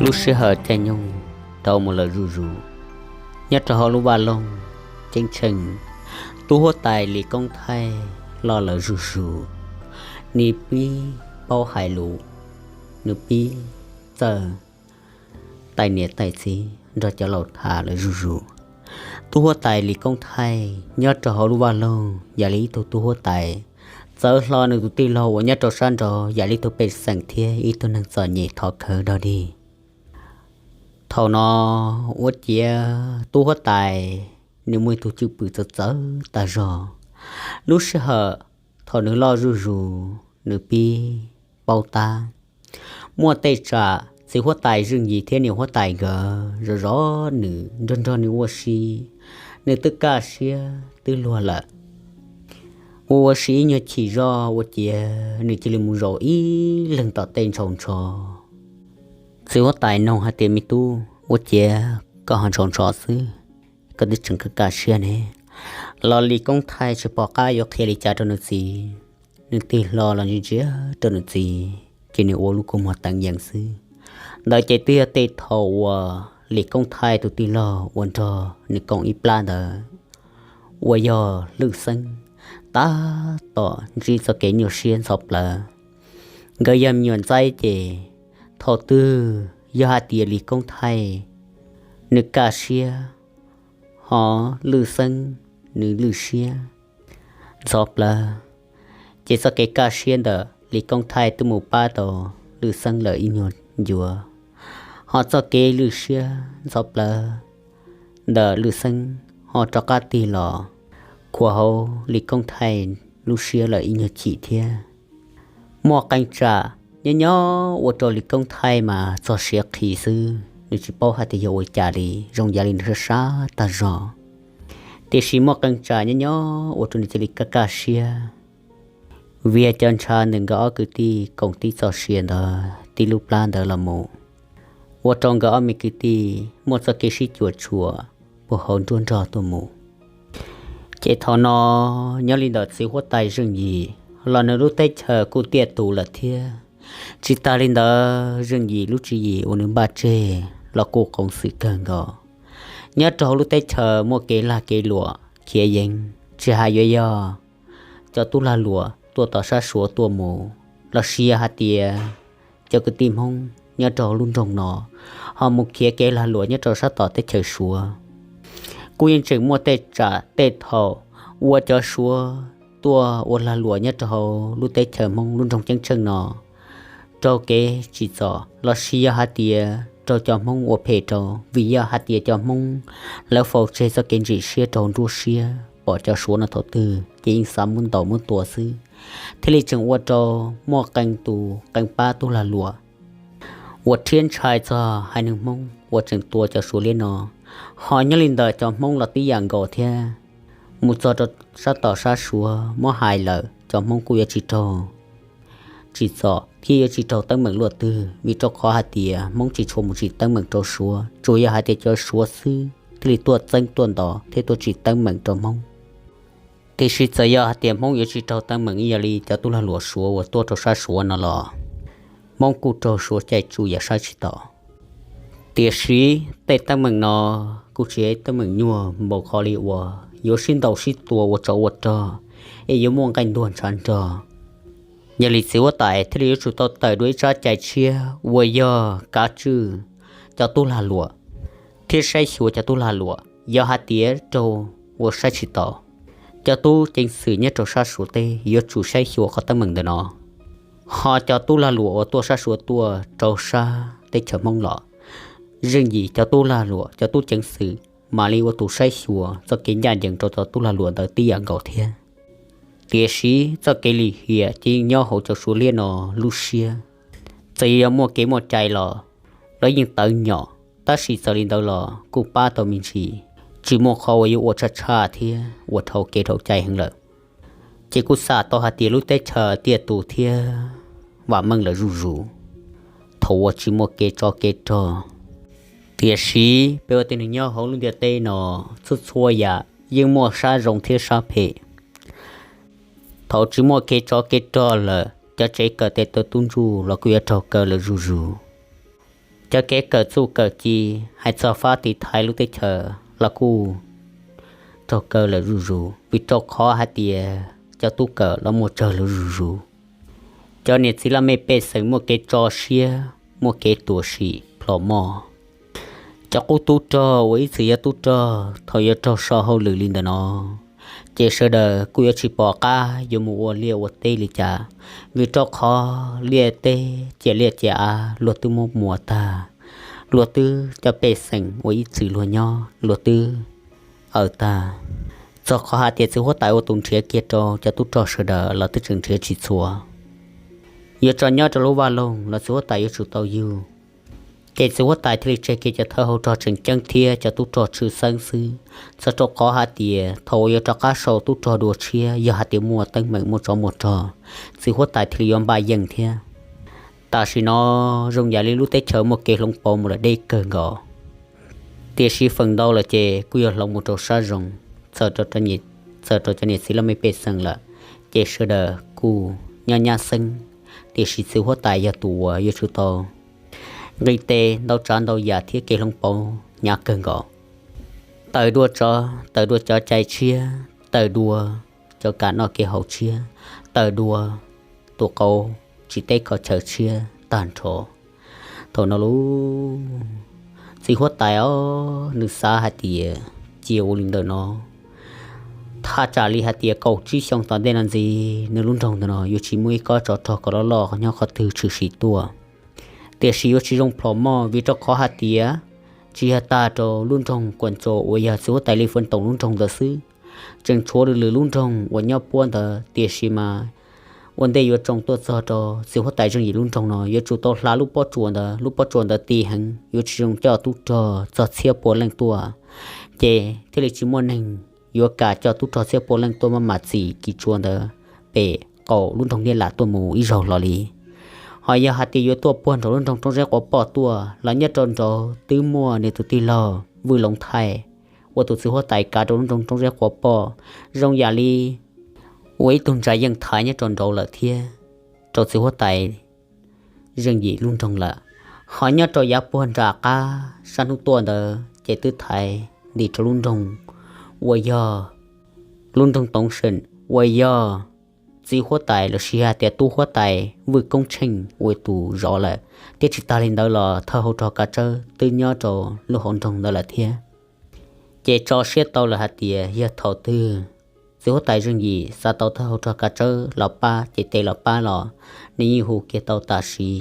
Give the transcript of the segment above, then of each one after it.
Lub sij hawm caij nyoog dhau mus lawm zuj zus, nyob rau hauv lub vaj loog ceeb tsheej, tub huab tais Lis Koob Thaij loj lawm zuj zus. Nws pib paub hais lus, nws pib txawj taij niam taij txiv nrog cov laus tham lawm zuj zus. Tub huab tais Lis Koob Thaij nyob rau hauv lub vaj loog yam li ib tug tub huab tais, txawv hlo nws tus tij laug uas nyob rau sab nraud yam li ib tug pej xeem thiab ib tug neeg txom nyem thov khawv dog dig. Thaum no ua ciav tub huab tais nws muaj ib tug cwj pwm txawv txawv tag zog. Lub sij hawm thaum nws loj zuj zus, nws pib paub tab muaj tej tsam txiv huab tais Zeej Yim thiab niam huab tais nkawd zov zov nws, nrog nrog nws ua si, nws twb kaj siab twb luag lawm. Ua ua si ib nyuag chim zog ua ciav nws cia li mus zaum ib leeg tom tej ntshaus ntsho. Txiv huab tais nug hais tias, me tub, ua ciav koj ho ntshaus ntsho xwb, koj twb tseem kaj kaj siab ne? Los Lis Koob Thaij tsis pom qab yuav qhia li cas rau nws txiv. Nws tig hlo los ntsia ntsia rau nws txiv ces nws ua lub kua muag teev yees xwb. Ntawd ces twb yog tej thaum uas Lis Koob Thaij tus tij laug uas nrog nws koom ib plab ntawd uas yog Lwj Xeeb, tab tom ntsib txoj kev nyuaj siab ntxhov plawv. Nkawd yog me nyuam ntxaib ces thaum twg yog hais tias Lis Koob Thaij nws kaj siab, ho Lwj Xeeb nws lwj siab ntxhov plawv, ces txoj kev kaj siab ntawm Lis Koob Thaij twb mus pab tau Lwj Xeeb lawm ib nyuag ncua, ho txoj kev lwj siab ntxhov plawv ntawm Lwj Xeeb ho rov qab tig los khuam hauv Lis Koob Thaij lub siab lawm ib nyuag chim thiab. Muaj qee tsam nyob nyob ua rau Lis Koob Thaij mas txog siav qhi xwb, nws tsis paub hais tias yog ua cas li, zoo yam li nws sab sab tag zog. Tiam sis muaj qee tsam nyob nyob ua rau nws cia li kaj kaj siab, vim cov ntshav ntawm nkawd ob kwv tij koom tib txoj sia ntawd tib lub plab ntawd los mus, ua rau nkawd ob me kwv tij muaj txoj kev sib cuam tshuam puag hauv nruab nrog tuaj mus. Ces thaum no nyob li ntawm txiv huab tais Zeej Yim los nws lub teb chaws kuj tiaj tus lawm thiab. Tsis tas li ntawd Zeej Yim lub tswv yim uas nws npaj tseg los kuj qoov xwm kawg nkaus. Nyob rau hauv lub teb chaws muaj kev lag kev luam khiav yees, tsis hais yuav yog cov tub lag luam tuaj tom sab Suav tuaj mus, los sis yog hais tias cov kwv tij Hmoob nyob rau hauv lub nroog no ho mus khiav kev lag luam nyob rau sab tom teb chaws Suav, kuj yeej tseem muaj tej tsam tej thaum uas cov Suav tuaj ua lag luam nyob rau hauv lub teb chaws Hmoob lub nroog ceeb tsheej no raug kev tsim txom, los sis yog hais tias raug cov Hmoob ua phem rau, vim yog hais tias cov Hmoob lawv faus tseg txoj kev ntsim siab rau nruab siab pom cov Suav no thaum twg ces yeej xav muab ntaus muab tua xwb, thiaj li tseem ua rau muaj qee tus qee pab tub lag luam uas rhiab ntshai txog haiv neeg Hmoob uas tseem tua cov Suav liab no. Ho nyob li ntawm cov Hmoob los tib yam nkaus thiab, mus txog rau sab tom sab Suav muab hais lawm cov Hmoob kuj yuav tsis raug tsim txom thiab yuav tsis raug teeb meem luaj twg, vim rau qhov hais tias Hmoob tsis tshua mus tsim teeb meem rau Suav, tsuas yog hais tias cov Suav xwb thiaj li tuaj txeeb tuaj ntov thiab tuaj tsim teeb meem rau Hmoob. Tiam sis txawm yog hais tias Hmoob yuav tsis raug teeb meem ib yam li cov tub lag luam Suav uas tuaj rau sab Suav no los, Hmoob kuj raug Suav caij tsuj yam saib tsis taus. Tiam sis tej teeb meem no kuj tsis yog teeb meem nyuaj npaum qhov li uas yuav sib ntaus sib tua ua tsov ua rog es yuav muaj nqaij ntuag ntshav nrog. Yog li txiv huab tais thiaj li yuav tsum tau tawm dua ib tsab cai tshiab uas yog kav tswj cov tub lag luam thiab saib xyuas cov tub lag luam. Yog hais tias raug uas saib tsis taus, cov tub ceev xwm nyob rau sab Suav teb yuav tsum saib xyuas qhov teeb meem ntawm no. Ho cov tub lag luam uas tuaj sab Suav tuaj rau sab teb chaws Hmoob los, Zeej Yim cov tub lag luam cov tub ceev xwm mam li ua tus saib xyuas txoj kev ncaj ncees rau cov tub lag luam ntawd tib yam nkaus thiab. Tiam sis txoj kev lim hiam ces yeej nyob hauv cov Suav liab no lub siab. Txawm yog muaj kev muaj cai los lawv yeej tawv nyom, tab sis txawm li ntawd los kuj pab tau me ntsis, tsis muaj qhov uas yuav ua tshaj tshaj thiab ua dhau kev dhau cai heev lawm. Ces kuj xam tau hais tias lub teb chaws tiaj tus thiab vam meej lawm zuj zus thaum uas tsis muaj kev tsov kev rog. Tiam sis peb ua tib neeg nyob hauv lub ntiaj teb no, txhua txhua yam yeej muaj sab zoo thiab sab phem. Thaum tsis muaj kev tsov kev rog lawm, cov tsev kawm tes taw tub ntsuj los kuj yuav raug kaw lawm zuj zus. Cov kev kawm txuj kawm ci hais txog fab tiv thaiv lub teb chaws los kuj raug kaw lawm zuj zus, vim rau qhov hais tias cov tub kawm los muaj tsawg lawm zuj zus. Cov niam txiv laj mej pej xeem muaj kev tso siab, muaj kev tuam sim plhom moj. Cov qub tub rog uas ib txwm yog tub rog thaum yuav raug so hauj lwm li ntawm no, ces sawv daws kuj yuav tsis pom qab yuav mus ua liaj ua teb li cas, vim rau qhov liaj teb cia liaj cia av luag twb muab muas tag, luag twb, cov pej xeem uas ib txwm luag nyob luag twb aws tag. Txog qhov hais tias txiv huab tais ua tus nrhiav kiag rau cov tub rog sawv daws los twb tseem nrhiav tsis txhua. Yuav tso nyob rau lub vaj loog los txiv huab tais yuav tsum tau yug. Ces txiv huab tais thiaj li tseg kiag cov thawj hauv rog tseem ceeb thiab cov tub rog tshwj xeeb xwb, txog rau qhov hais tias thaum uas yuav rov qab sau tub rog dua tshiab yog hais tias muaj teeb meem muaj tsov muaj rog, txiv huab tais thiaj li yuav npaj yeej thiab. Tam sim no zoo yam li lub teb chaws muaj kev hloov pauv mus lawm deb kawg nkaus, tiam sis feem ntau lawm ces kuj yuav hloov mus rau sab zoo, txawm rau cov niam txiv laj mej pej xeem lawm, ces sawv daws kuj nyob nyab xeeb, tiam sis txiv huab tais yog tus uas yuav tsum tau nqis tes ntau tsav ntau yam thiab kev hloov pauv hnyav kawg nkaus. Tawm dua tsov, tawm dua cov cai tshiab, tawm dua cov kam noj kev haus tshiab, tawm dua tus qauv tsis teb qhov chaw tshiab tag nrho. Thaum no lub txiv huab tais os, nws xav hais tias cia ua li ntawm no, thaj tsam li hais tias kaum tsib xyoo tom ntej no ntxiv nws lub nroog ntawm no yuav tsis muaj ib kob tsov rog kom loj loj nyob qhov twg tshwm sim tuaj. Tiam sis yuav tsis zoo plhom moj vim rau qhov hais tias tsis yog tag rau lub nroog Kuam Tso uas yog txiv huab tais Li Feev Toom lub nroog ntawd xwb, tseem tshuav lwm lwm lub nroog uas nyob puab ntawd, tiam sis mas ua ntej yuav tsoo tuaj txog rau txiv huab tais Zeej Yim lub nroog no yuav tsum tau hla lub pob tsuas ntawd, lub pob tsuas ntawd ti heev yuav tsis zoo coj tub rog txog txhiab pua leej tuaj, ces thiaj li tsis muaj neeg yuav kam coj tub rog txhiab pua leej tuaj maj mam txim kis tsua ntawd pem qaum lub nroog Niaj Lam tuaj mus ib zaug hlo li. Ho yog hais tias yuav tuaj puag nraum lub nroog Roob Zeb Quav Poj tuaj los nyob rau nraud twb muaj nws tus tij laug Vwj Loov Thaij ua tus txiv huab tais kav rau lub nroog Roob Zeb Quav Poj, zoo yam li ua ib tug ntsa yeej thaiv nyob rau nraud lawm thiab, rau txiv huab tais Zeej Yim lub nroog lawm. Ho nyob rau yav puag nram qab sab hnub tuaj ntawd ces twb thaiv nti rau lub nroog uas yog lub nroog Toov Seem uas yog txiv huab tais los sis hais tias tub huab tais Vwj Koob Tsheej ua tus zov lawm, thiab tsis tas li ntawd los thawj hauv rog Kav Tsawb twb nyob rau lub hauv nroog ntawd lawm thiab. Ces tso siab tau lawm hais tias yog thaum twg txiv huab tais Zeej Yim xav tau thawj hauv rog Kav Tsawb los pab ces tes los pab los nws yeej hu kiag tau tam sim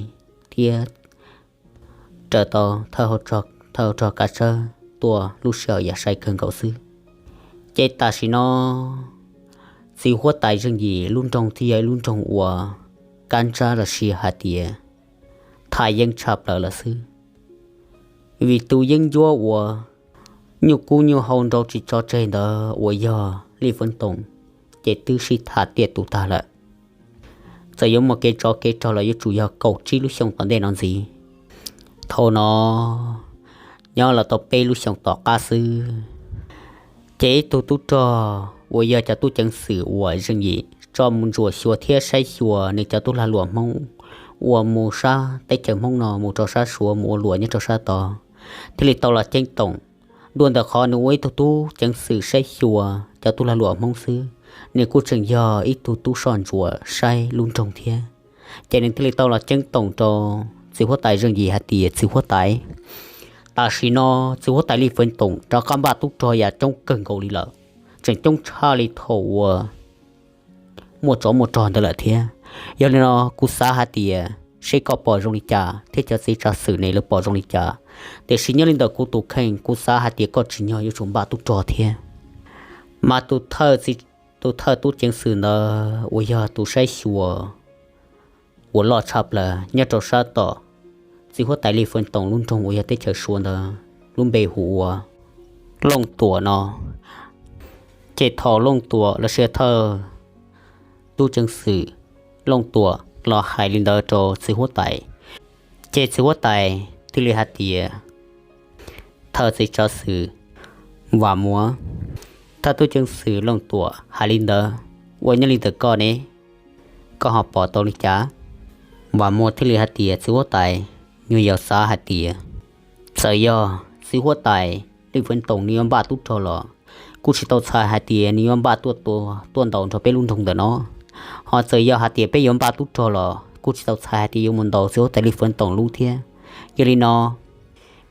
thiab raws tau thawj hauv rog Kav Tsawb tuaj lub sij hawm yam sai kawg nkaus xwb. Ces tam sim no txiv huab tais Zeej Yim lub nroog thiaj yog ib lub nroog uas kab ntsab los sis hais tias tham yeeb tshaj plaws lawm xwb, vim tus yeeb ncuab uas nyuj kub nyuj hau nrau tsis tso tseg ntawd uas yog Lij Foob Toom, ces twb sib tham tiaj tus tag lawm. Txawm yuav muaj kev tsov kev rog los yuav tsum yog kaum tsib lub xyoo tom ntej no ntxiv. Thaum no nyob los tau peb lub xyoo tom qab xwb, ces ib tug tub rog uas yog cov tub ceev xwm uas Zeej Yim tso mus ntsuam xyuas thiab saib xyuas nws cov tub lag luam Hmoob uas mus sab teb chaws Hmoob no mus rau sab Suav mus ua luam nyob rau sab tod, thiaj li tau los ceeb toom. Dua ntawm qhov nws ua ib tug tub ceev xwm saib xyuas cov tub lag luam Hmoob xwb, nws kuj tseem yog ib tug tub soj ntsuam saib lub nroog thiab. Ces nws thiaj li tau los ceeb toom rau txiv huab tais Zeej Yim hais tias txiv huab tais, tam sim no txiv huab tais Lij Foob Toom rov qab npaj tub rog yam coob kawg nkaus li lawm, tseem coob tshaj li thaum uas muaj tsov muaj rog ntawd lawm thiab. Yog li no kuv xav hais tias seb koj pom zoo li cas thiab cov txiv tsav xwm ne lawv pom zoo li cas, tiam sis nyob li ntawm kuv tus kheej kuv xav hais tias koj tsim nyog yuav tsum npaj tub rog thiab. Mas tus thawj tub ceev xwm ntawd uas yog tus saib xyuas uas loj tshaj plaws nyob rau sab tom txiv huab tais Lij Foob Toom lub nroog uas yog teb chaws Suav ntawd lub npe hu ua Looj Tuam no. Ces thaum Looj Tuam los sis thawj tub ceev xwm Looj Tuam los hais li ntawd rau txiv huab tais, ces txiv huab tais thiaj li hais tias, thawj txiv tsav xwm Vam Muas, thawj tub ceev xwm Looj Tuam hais li ntawd, ua nyob li ntawm koj ne, koj ho pom tau li cas? Vam Muas thiaj li hais tias txiv huab tais, nyuag yaus xav hais tias txawm yog txiv huab tais Lij Feev Toom nws yuav npaj tub rog los kuj tsis tau txhais hais tias nws yuav npaj tuaj, tuaj ntaus nrog peb lub nroog ntawm no. Ho txawm yog hais tias peb yuav npaj tub rog los kuj tsis tau txhais hais tias yuav mus ntaus txiv huab tais Lij Feev Toom lub thiab. Yog li no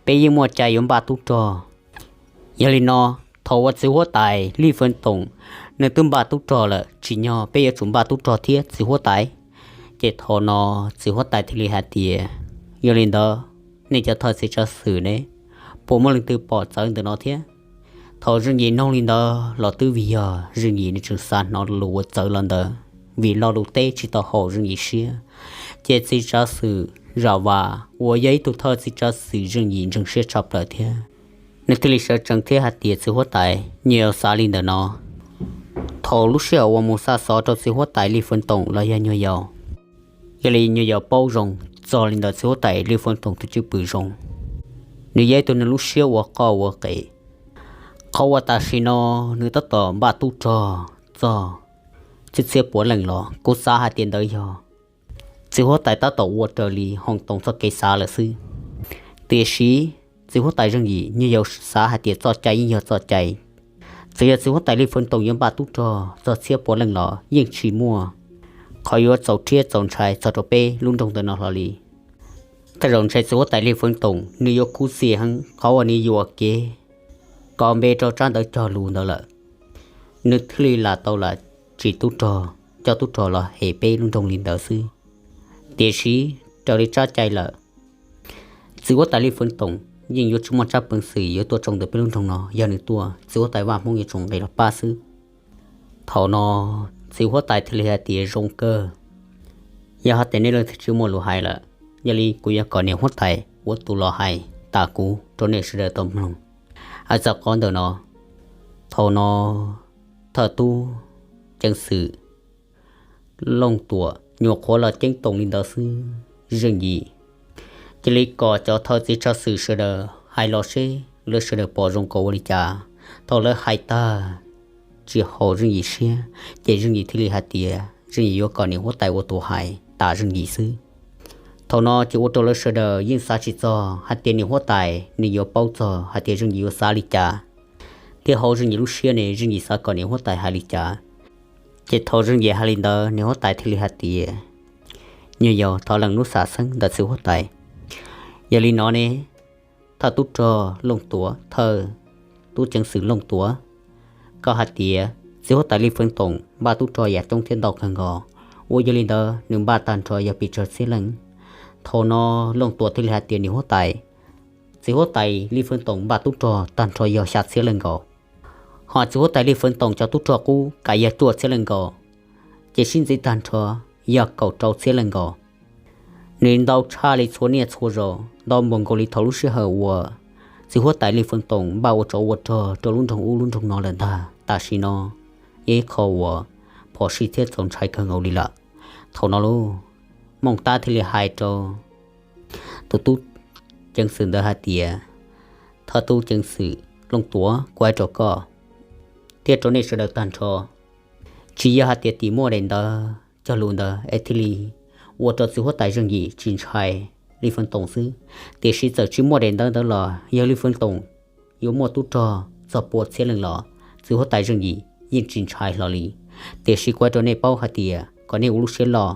peb yeej muaj cai yuav npaj tub rog. Yog li no thaum uas txiv huab tais Lij Feev Toom nws twb npaj tub rog lawm, tsim nyog peb yuav tsum npaj tub rog thiab txiv huab tais. Ces thaum no txiv huab tais thiaj li hais tias, yog li ntawd nej cov thawj txiv tsav xwm ne, puas muaj leej twg pom txawv ntawm no thiab? Thaum Zeej Yim noog li ntawd los twb vim yog Zeej Yim nws tseem xav hnov lus uas txawv los ntawd, vim lo lus teb tsis tau haum Zeej Yim siab. Ces txiv tsav xwm Zam Vas uas yog ib tug thawj txiv tsav xwm Zeej Yim ntseeg siab tshaj plaws thiab, nws thiaj li sawv tsees thiab hais tias txiv huab tais, nyuag yaus xav li ntawm no, thaum lub sij hawm uas mus xa xov rau txiv huab tais Lij Feev Toom los yog nyuag yaus, yog li nyuag yaus paub zoo txog li ntawm txiv huab tais Lij Feev Toom tus cwj pwm zoo. Nws yog ib tug neeg lub siab ua qoj ua qe. Qhov uas tam sim no nws tab tom npaj tub rog txog txhiab txhiab puav leej los kuv xav hais tias ntawd yog txiv huab tais tab tom ua raws li Hoom Toom txoj kev xav lawm xwb. Tiam sis txiv huab tais Zeej Yim nyuag yaus xav hais tias txoj cai yeej yog txoj cai. Txawm yog txiv huab tais Lij Feev Toom yuav npaj tub rog txog txhiab puav leej los yeej tsis muaj qhov yuav txaus rhiab txaus ntshai txog rau peb lub nroog ntawm no hlo li. Tej zaum ntshe txiv huab tais Lij Feev Toom nws yuav khuv xim heev qhov uas nws yuam kev kos npe rau tsab ntawv cog lus ntawd lawm, nws thiaj li lam tau lam tsim tub rog, coj tub rog los hem peb lub nroog li ntawd xwb. Tiam sis raws li tsab cai lawm, txiv huab tais Lij Feev Toom yeej yuav tsis muaj tsab peev xwm yuav tuaj tsoo ntawm peb lub nroog no. Yog nws tuaj, txiv huab tais Vaj Hmoob yuav tsum nqis los pab xwb. Thaum no txiv huab tais thiaj li hais tias, zoo kawg, yog hais tias nej leej twg tsis muaj lus hais lawm, yog li kuv yuav kom niam huab tais ua tus los hais tas kuv rau nej sawv daws tau mloog. Hais txog qhov ntawm no, thaum no thawj tub ceev xwm Looj Tuam nyuam qhuav los ceeb toom li ntawd xwb, Zeej Yim cia li kom cov thawj txiv tsav xwm sawv daws hais los seb lawv sawv daws pom zoo kom ua li cas. Thaum lawv hais tag tsis haum Zeej Yim siab, ces Zeej Yim thiaj li hais tias Zeej Yim yuav kom niam huab tais ua tus hais tas Zeej Yim xwb. Thaum no ces ua rau lawv sawv daws yeej xav tsis txog hais tias niam huab tais nws yuav paub txog hais tias Zeej Yim yuav xav li cas, thiab hauv Zeej Yim lub siab ne Zeej Yim xav kom niam huab tais hais li cas. Ces thaum Zeej Yim hais li ntawd niam huab tais thiaj li hais tias, nyuag yaus thov lees lub xam xeeb ntawm txiv huab tais. Yog li no ne, thawj tub rog Looj Tuam, thawj tub ceev xwm Looj Tuam, koj hais tias txiv huab tais Lij Feev Toom npaj tub rog yam coob thiab ntau kawg nkaus, ua yog li ntawd nws npaj tag nrho yog pes tsawg txhiab leej? Thaum no Looj Tuam thiaj li hais tias niam huab tais, txiv huab tais Lij Feev Toom npaj tub rog tag nrho yog xya txhiab leej nkaus, ho txiv huab tais Lij Feev Toom cov tub rog qub kav yog cuaj txhiab leej nkaus, ces sib ntxiv tag nrho yog kaum rau txhiab leej nkaus. Nws ntau tshaj li txhua niaj txhua zaus, ntau npaum nkaus li thaum lub sij hawm uas txiv huab tais Lij Feev Toom npaj ua tsov ua rog rau lub nroog ub lub nroog no lawm ntag. Tam sim no yog ib qho uas phom sij thiab txaus ntshai kawg nkaus li lawm. Thaum no lauj, Mooj Tab thiaj li hais rau tus tub ceev xwm ntawd hais tias, thawj tub ceev xwm Looj Tuam, kuv hais rau koj thiab rau nej sawv daws tag nrho, tsis yog hais tias tim muaj daim ntawv cog lus ntawd es thiaj li ua rau txiv huab tais Zeej Yim tsis ntshai Lij Feev Toom xwb, tiam sis txawm tsis muaj daim ntawv ntawd los yog Lij Feev Toom yuav muaj tub rog txog pua txhiab leej los txiv huab tais Zeej Yim yeej tsis ntshai hlo li. Tiam sis kuv hais rau nej paub hais tias kom nej ua lub siab loj.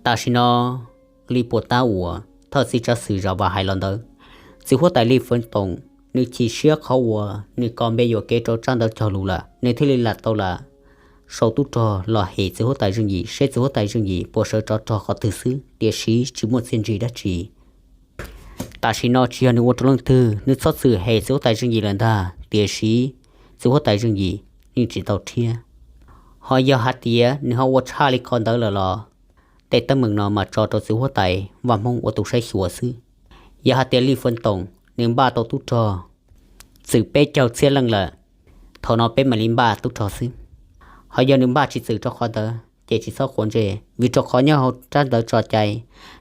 Tam sim no li puas tab uas thawj txiv tsav xwm Zam Vas hais los ntawd, txiv huab tais Lij Feev Toom nws chim siab qhov uas nws kos npe yuam kev rau tsab ntawv cog lus lawm, nws thiaj li lam tau lam sau tub rog los hem txiv huab tais Zeej Yim seb txiv huab tais Zeej Yim puas sawv rov rog qhov twg xwb, tiam sis tsis muaj txiaj ntsig dab tsi. Tam sim no tsis yog nws ua rau leej twg, nws txhob txwm hem txiv huab tais Zeej Yim lawm ntag, tiam sis txiv huab tais Zeej Yim yeej tsis tau rhiab. Ho yog hais tias nws ho ua tshaj li qhov ntawd lawm los tej teeb meem no mas tso rau txiv huab tais Vaj Hmoob ua tus saib xyuas xwb. Yog hais tias Lij Feev Toom nws npaj tau tub rog txwm peb caug txhiab leej lawm, thaum no peb mam li npaj tub rog xwb. Ho yog nws npaj tsis txwm rau qhov ntawd ces tsis txhob quav ntsej, vim rau qhov nyob hauv tsab ntawv tso cai,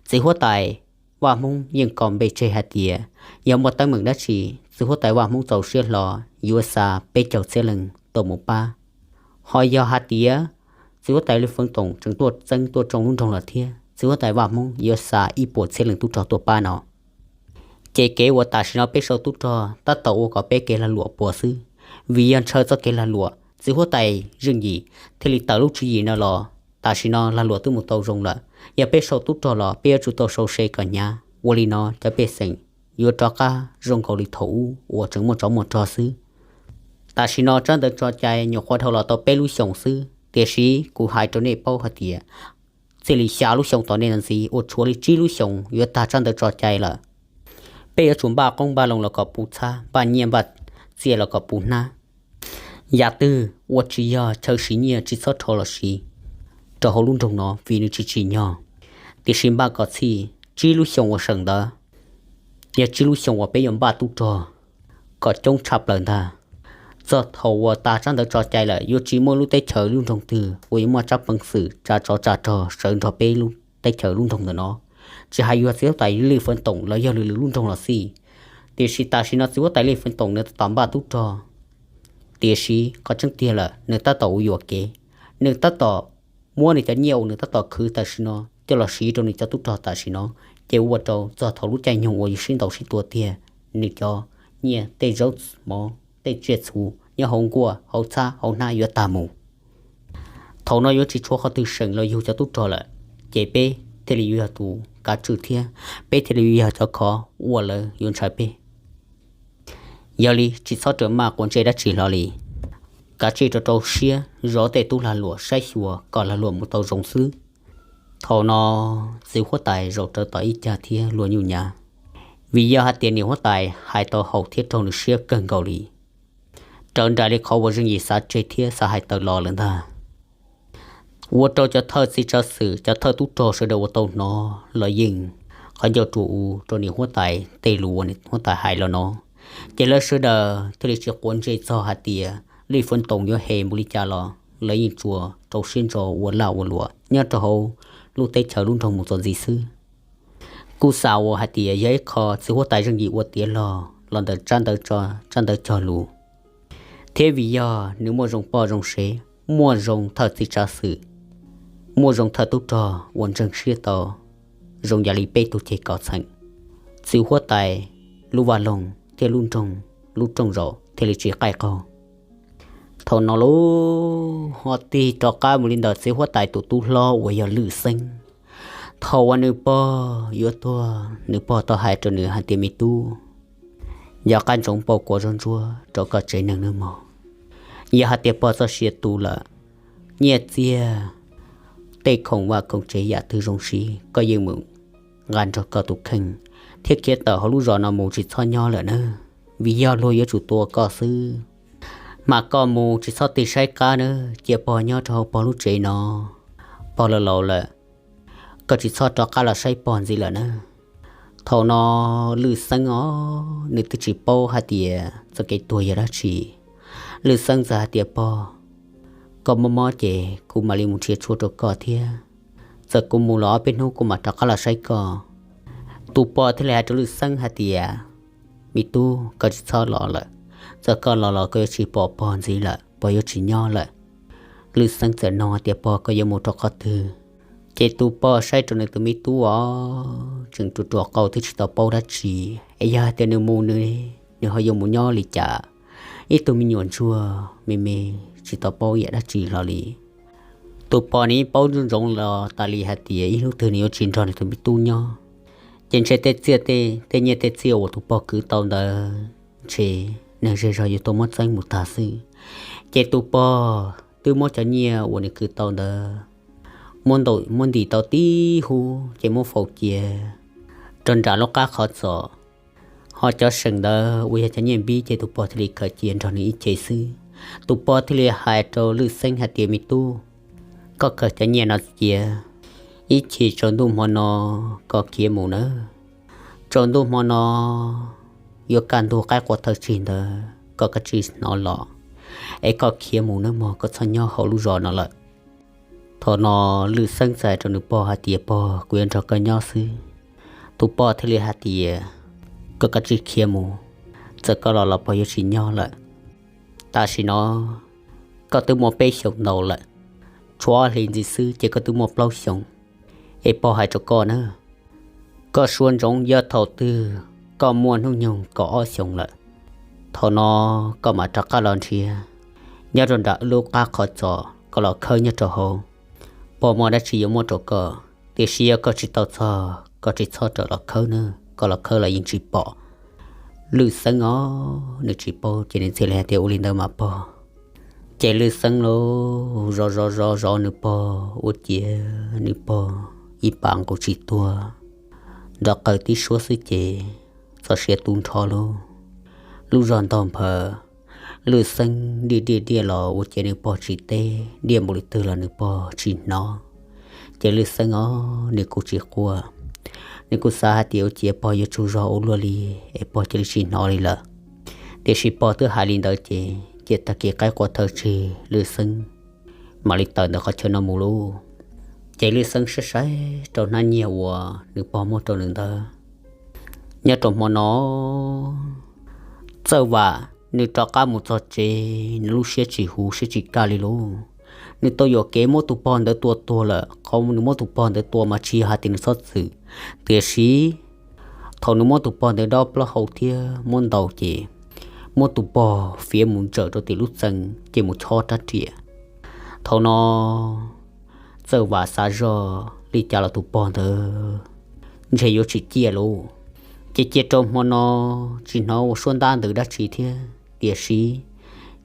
txiv huab tais Vaj Hmoob yeej kos npe tseg hais tias yog muaj teeb meem dab tsi, txiv huab tais Vaj Hmoob txaus siab hlo yuav xa peb caug txhiab leej tuaj mus pab. Ho yog hais tias txiv huab tais Lij Feev Toom tseem tuaj txeeb tuaj tsoo lub nroog lawm thiab, txiv huab tais Vaj Hmoob yuav xa ib puas txhiab leej tub rog tuaj pab no. Ces kev uas tam sim no peb sau tub rog tab tom ua kom peb kev lag luam puas xwb, vim yog ntshaw txoj kev lag luam txiv huab tais Zeej Yim thiaj li tawm lub tswv yim no los. Tam sim no lag luam twb mus tau zoo lawm, yog peb sau tub rog los peb yuav tsum tau sau se kom hnyav. Ua li no cov pej xeem yuav rov qab zoo nkaus li thaum ub uas tseem muaj tsov muaj rog xwb. Tam sim no tsab ntawv tso cai nyuam qhuav dhau los tau peb lub xyoos xwb, tiam sis kuv hais rau nej paub hais tias txij li xya lub xyoos tom ntej no ntxiv uas tshuav li tsib lub xyoos yuav tag tsab ntawv tso cai lawm. Peb yuav tsum npaj qoob npaj loo los kom puv txhab, npaj nyiaj npaj txiaj los kom puv hnab. Yam twg uas tsis yog chaw siv nyiaj tsis txhob rho los siv rau hauv lub nroog no vim nws tsis tsim nyog. Tiam sis npaj kom txhij tsib lub xyoos uas sawm ntawd yog tsib lub xyoos uas peb yuav npaj tub rog kom coob tshaj plaws ntag. Txog thaum uas tag tsab ntawv tso cai lawm yuav tsis muaj lub teb chaws lub nroog twg uas yuav muaj tsab peev xwm tsa tsov tsa rog sawv nrog peb lub teb chaws lub nroog ntawm no. Tsis hais yog txiv huab tais Lij Feev Toom los yog lwm lwm lub nroog los xij, tiam sis tam sim no txiv huab tais Lij Feev Toom nws tab tom npaj tub rog. Tiam sis qhov tseeb tiag lawm nws tab tom ua yuam kev, nws tab tom muab nws cov nyiaj uas nws tab tom khwv tam sim no coj los siv rau nws cov tub rog tam sim no, ces ua rau txog thaum lub caij nyoog uas yus sib ntaus sib tua tiag, nws cov nyiaj tej zaub mov tej tsiaj txhu nyob hauv nkuaj hauv txhab hauv hnab yuav tag mus. Thaum no yuav tsis tshuav qhov twg seem los yug cov tub rog lawm, ces peb thiaj li yuav yog tus kav tswj thiab peb thiaj li yuav yog cov khov uas lawv yuav ntshaw peb. Yog li tsis txhob rawm maj quav ntsej dab tsi hlo li, kav tsij rau rau siab zov tej tub lag luam saib xyuas kom lag luam mus tau zoo xwb. Thaum no txiv huab tais zaum rawv tom ib cag thiab luag nyuj nyav, vim yog hais tias niam huab tais hais tau haum thiab raug nws siab kawg nkaus li, raws nraim li qhov uas Zeej Yim xav tseg thiab xav hais tawm los lawm ntag. Ua rau cov thawj txiv tsav xwm cov thawj tub rog sawv daws ua tau hnov los yeej qhov ncauj rua u rau niam huab tais tej lus uas niam huab tais hais los no, ces lawv sawv daws thiaj li tsis quav ntsej txog hais tias Lij Feev Toom yuav hem npaum li cas los lawv yeej tsuas rau siab ntso ua laj ua luam nyob rau hauv lub teb chaws lub nroog mus txuas ntxiv xwb. Kuj xav ua hais tias yog ib qho txiv huab tais Zeej Yim ua tiav log los ntawm tsab ntawv tso, tsab ntawv cog lus, thiab vim yog nws muaj zoo poj zoo sev, muaj zoo thawj txiv tsav xwm, muaj zoo thawj tub rog uas ntseeg siab tau zoo yam li peb tug ceg kom txheem, txiv huab tais lub vaj loog thiab lub nroog lub rooj zaum thiaj li tsis qaij qaug. Thaum no lub ho tig rov qab mus li ntawm txiv huab tais tus tub hlob uas yog Lwm Xeeb. Thaum uas nws pog yuav tuag, nws pog tau hais rau nws hais tias, me tub, yog qab ntsoov pauj kua zaub ntsuab rau koj tsev neeg nawb mog. Yog hais tias pog txoj sia tu lawm, nyiaj txiag, tej khoom vaj khoom tsev yam twg zoo siv koj yeej mus nqa nrog koj tus kheej thiab khiav tawm hauv lub zos no mus, tsis txhob nyob lawm nawb, vim yog luag yuav tsum tua koj xwb. Mas koj mus tsis txhob tig saib qab nawb, cia pog nyob rau hauv pog lub tsev no. Pog laus laus lawm, koj tsis txhob rov qab los saib pog ntxiv lawm nawb. Thaum no Lwm Xeeb os, nws twb tsis paub hais tias txoj kev tuag yog dab tsi. Lwm Xeeb txawm hais tias, pog, koj mob mob ces kuv mam li mus nrhiav tshuaj rau koj thiab. Txawm kuv mus los ob peb hnub kuv mam rov qab los saib koj. Tus pog thiaj li hais rau Lwm Xeeb hais tias, me tub, koj tsis txhob los lawm. Txawm koj los los koj yuav tsis pom pog ntxiv lawm, pog yuav tsis nyob lawm. Lwm Xeeb txawm nug hais tias, pog, koj yuav mus rau qhov twg? Ces tus pog saib rau nws tus me tub os, tseem ruam ruam qau twb tsis tau paub dab tsi, es yog hais tias nws mus nws, nws ho yuav mus nyob li cas? Ib tug me nyuam ntsuag me me tsis tau paub yam dab tsi hlo li. Tus pog nws yeej paub ntsoov ntsoov los tas li hais tias ib hnub twg nws yuav tsis nrog nws tus me tub nyob, ces ntshe tej txiaj tej, tej nyiaj tej txiaj uas tus pog kwv tau ntawd ntshe neeg zej zog yuav tau muab txeeb mus tag xwb. Ces tus pog twb muab cov nyiaj uas nws kwv tau ntawd muab ntaus muab ntim tau tib hub ces muab faus cia rau nram lub qab qhov txos. Ho cov seem ntawd uas yog cov nyiaj npib ces tus pog thiaj li khaws cia nrog nws ib ce xwb. Tus pog thiaj li hais rau Lwm Xeeb hais tias, me tub, koj khaws cov nyiaj no cia ib ce, tsaus ntuj hmo no koj khiav mus nawb. Tsaus ntuj hmo no yuav kaj ntug qaib qua thawj tsig ntawd koj kav tsij hnov los, es koj khiav mus nawb mog, koj txhob nyob hauv lub zos no lawm. Thaum no Lwm Xeeb txawm hais rau nws pog hais tias, pog, kuv yuav nrog koj nyob xwb. Tus pog thiaj li hais tias, koj kav tsij khiav mus, txawm koj los los pog yuav tsis nyob lawm. Tam sim no koj twb muaj peb xyoos ntau lawm, tshuav ob hlis ntxiv xwb ces koj twb muaj plaub xyoos. Es pog hais rau koj na, koj suab ntsoov yog thaum twg koj muaj hnub nyoog kaum ob xyoos lawm, thaum no koj mam rov qab los nrhiav nyob rau nram wb lub qab qhov txos, koj los khawb nyob rau hauv. Pog muaj dab tsi yuav muab rau koj, tiam sis yog koj tsis tau txog koj tsis txhob rawm los khawb na, koj los khawb los yeej tsis pom. Lwj Xeeb os, nws tsis paub ces nws txhij li hais tias ua li ntawd mas pog. Ces Lwj Xeeb los zov zov zov zov nws pog ua ciav nws pog ib pas nqus tsis tuag, nrov qaws tib suab xwb ces txoj sia tu nrho lub, lub zog ntog nphaws. Lwj Xeeb diaj diaj diaj los ua ciav nws pog tsis teb, diaj npaum li twg los nws pog tsis hnov. Ces Lwj Xeeb os, nws kuj tsis quaj, nws kuj xav hais tias ua ciav pog yuav tsaug zog ua luaj li es pog cia li tsis hnov li lawm. Tiam sis pog twb hais li ntawd ces cia tag kis qaib qua thawj tsig Lwj Xeeb mam li tawm ntawm qhov chaw no mus lauj. Ces Lwj Xeeb saib saib rau hnab nyiaj uas nws pog muab rau nws ntawd. Nyob rau hmo no Txawj Vam nws rov qab mus txog tsev, nws lub siab tsis huv siab tsis kaj li lauj. Nws tau yuam kev muab tus pog ntawd tua tuag lawm, qhov nws muab tus pog ntawd tua mas tsis yog hais tias nws txhob txwm, tiam sis thaum nws muab tus pog ntawd dob plaub hau thiab muab ntaus ces muab tus pog fiav mus ntsawm rau tim lub txee ces mus chob rab riam. Thaum no Txawj Vam xav zoj li cas los tus pog ntawd ntshe yuav tsis ciaj lauj. Ces cia rau hmo no tsis hnov ua suab ntab ntws dab tsi thiab, tiam sis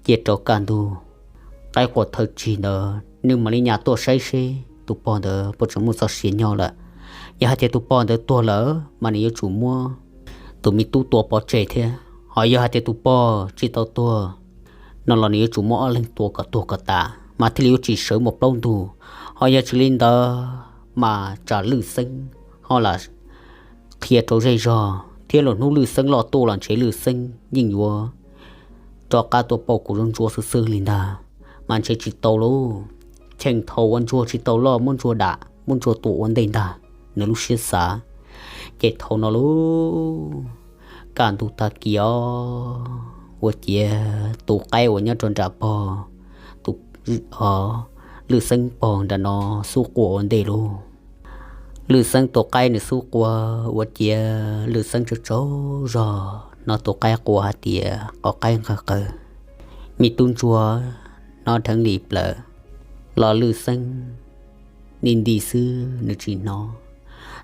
cia rau kaj ntug qaib qua thawj tsig ntawd nws mam li nyas tuaj saib seb tus pog ntawd puas tseem muaj txoj sia nyob lawm. Yog hais tias tus pog ntawd tuag lawm mas nws yuav tsum muab tus me tub tua pov tseg thiab, ho yog hais tias tus pog tsis tau tuag no los nws yuav tsum muab ob leeg tua kom tuag kom tas mas thiaj li yuav tsis sawv mus plaub ntug. Ho yog tsis li ntawd mas tsam Lwj Xeeb ho lam qhia rau zej zog thiab lwm hnub Lwj Xeeb loj tuaj los ntshe Lwj Xeeb yeej yuav rov qab tuaj pauj kuv ntsuab ntsuab xwb xwb li ntag. Mas ntshe tsis tau lauj, cheem thaum uas ntsuag tsis tau loj muab ntsuag dam muab ntsuag tua ua ntej ntag, nws lub siab xav. Ces thaum no lauj, kaj ntug tag kis os, ua ciav tus qaib uas nyob rau nram pog, tus, o, Lwj Xeeb pog nram no xub quas ua ntej lauj. Lwj Xeeb tus qaib nws xub quas ua ciav Lwj Xeeb tsaug tsaug zog hnov tus qaib quas hais tias qos qaib nqawj qawg. Me tub ntsuag hnov dheev li plaws, los Lwj Xeeb nti nti xwb nws tsis hnov.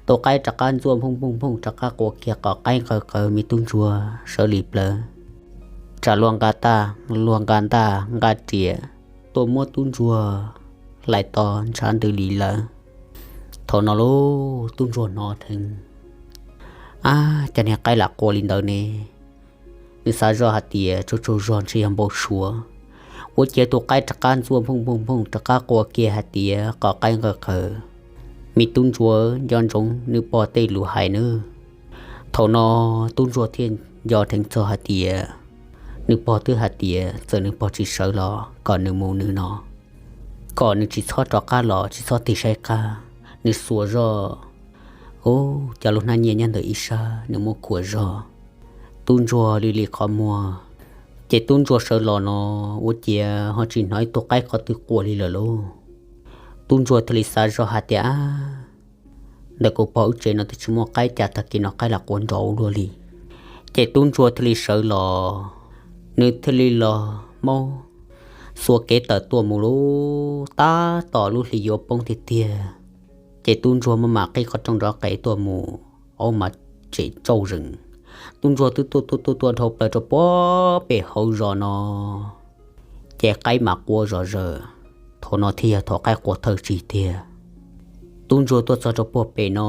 Tus qaib rov qab ntxuaj nphooj nphooj nphooj rov qab quas kiag qos qaib nqawj qawg, me tub ntsuag sawv li plaws, tsam luag nqa taj luag nqa ntaj nqa riam tuaj muab tub ntsuag hlais to ntshav ntws li lawm. Thaum no lauj, tub ntsuag hnov dheev, ab, cas niag qaib lam quas li ntawd ne? Nws xav zoj hais tias tsaug tsaug zog ntshe yog npau suav. Ua ciav tus qaib rov qab ntxuaj nphooj nphooj nphooj rov qab quas kiag hais tias qos qaib nqawj qawg. Me tub ntsuag nco ntsoov nws pog tej lus hais nawb. Thaum no tub ntsuag thiaj nco dheev txog hais tias nws pog twb hais tias txawm nws pog tsis sawv los kom nws mus nws no, kom nws tsis txhob rov qab los tsis txhob tig saib qab, nws xuas zog, ub, cov lub hnab nyiaj nyob ntawm ib sab nws muab khuam zog. Tub ntsuag li li qhov muag, ces tub ntsuag sawv los no ua ciav ho tsis hnov ib tug qaib qhov twg quas li lawm lauj. Tub ntsuag thiaj li xav zoj hais tias, ab, ntawm kuv pog wb tsev no twb tsis muaj qaib, cas tag kis no qaib lam quas nrov ua luaj li. Ces tub ntsuag thiaj li sawv los, nws thiaj li los maub xuas kev tawm tuaj mus lauj, tab tom lub hli yuav poob tiag tiag. Ces tub ntsuag mam mam qhib qhov rooj nrov qes tuaj mus, aub mas tsem tsauj zees. Tub ntsuag twb tuaj tuaj tuaj tuaj dhau plaws rau puag pem hauv zos no, ces qaib mam quas zom zaws. Thaum no thiaj yog thaum qaib quas thawj tsig tiag. Tub ntsuag tuaj txog rau puag pem no,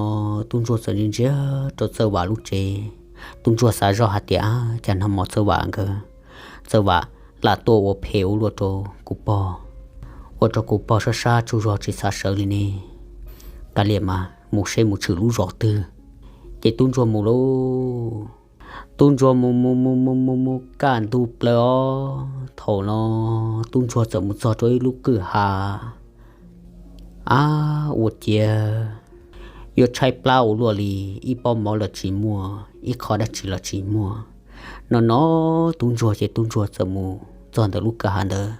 tub ntsuag txawm ntsia ntsia rau Txawj Vam lub tsev. Tub ntsuag xav zoj hais tias, ab, cas nag hmo Txawj Vam nkawd, Txawj Vam lam tuaj ua phem ua luaj rau kuv pog, ua rau kuv pog sab sab tsaug zog tsis xav sawv li ne. Kav liam mas mus seb mus tshwm lub zos twg. Ces tub ntsuag mus lauj. Tub ntsuag mus mus mus mus mus mus kaj ntug plaws os. Thaum no tub ntsuag txawm mus txog rau ib lub kwj ha. Ab, ua ciav yuav tshaib plab ua luaj li, ib pob mov los tsis muaj, ib qho dab tsi los tsis muaj. No no tub ntsuag ces tub ntsuag txawm mus txog ntawm lub kwj ha ntawd.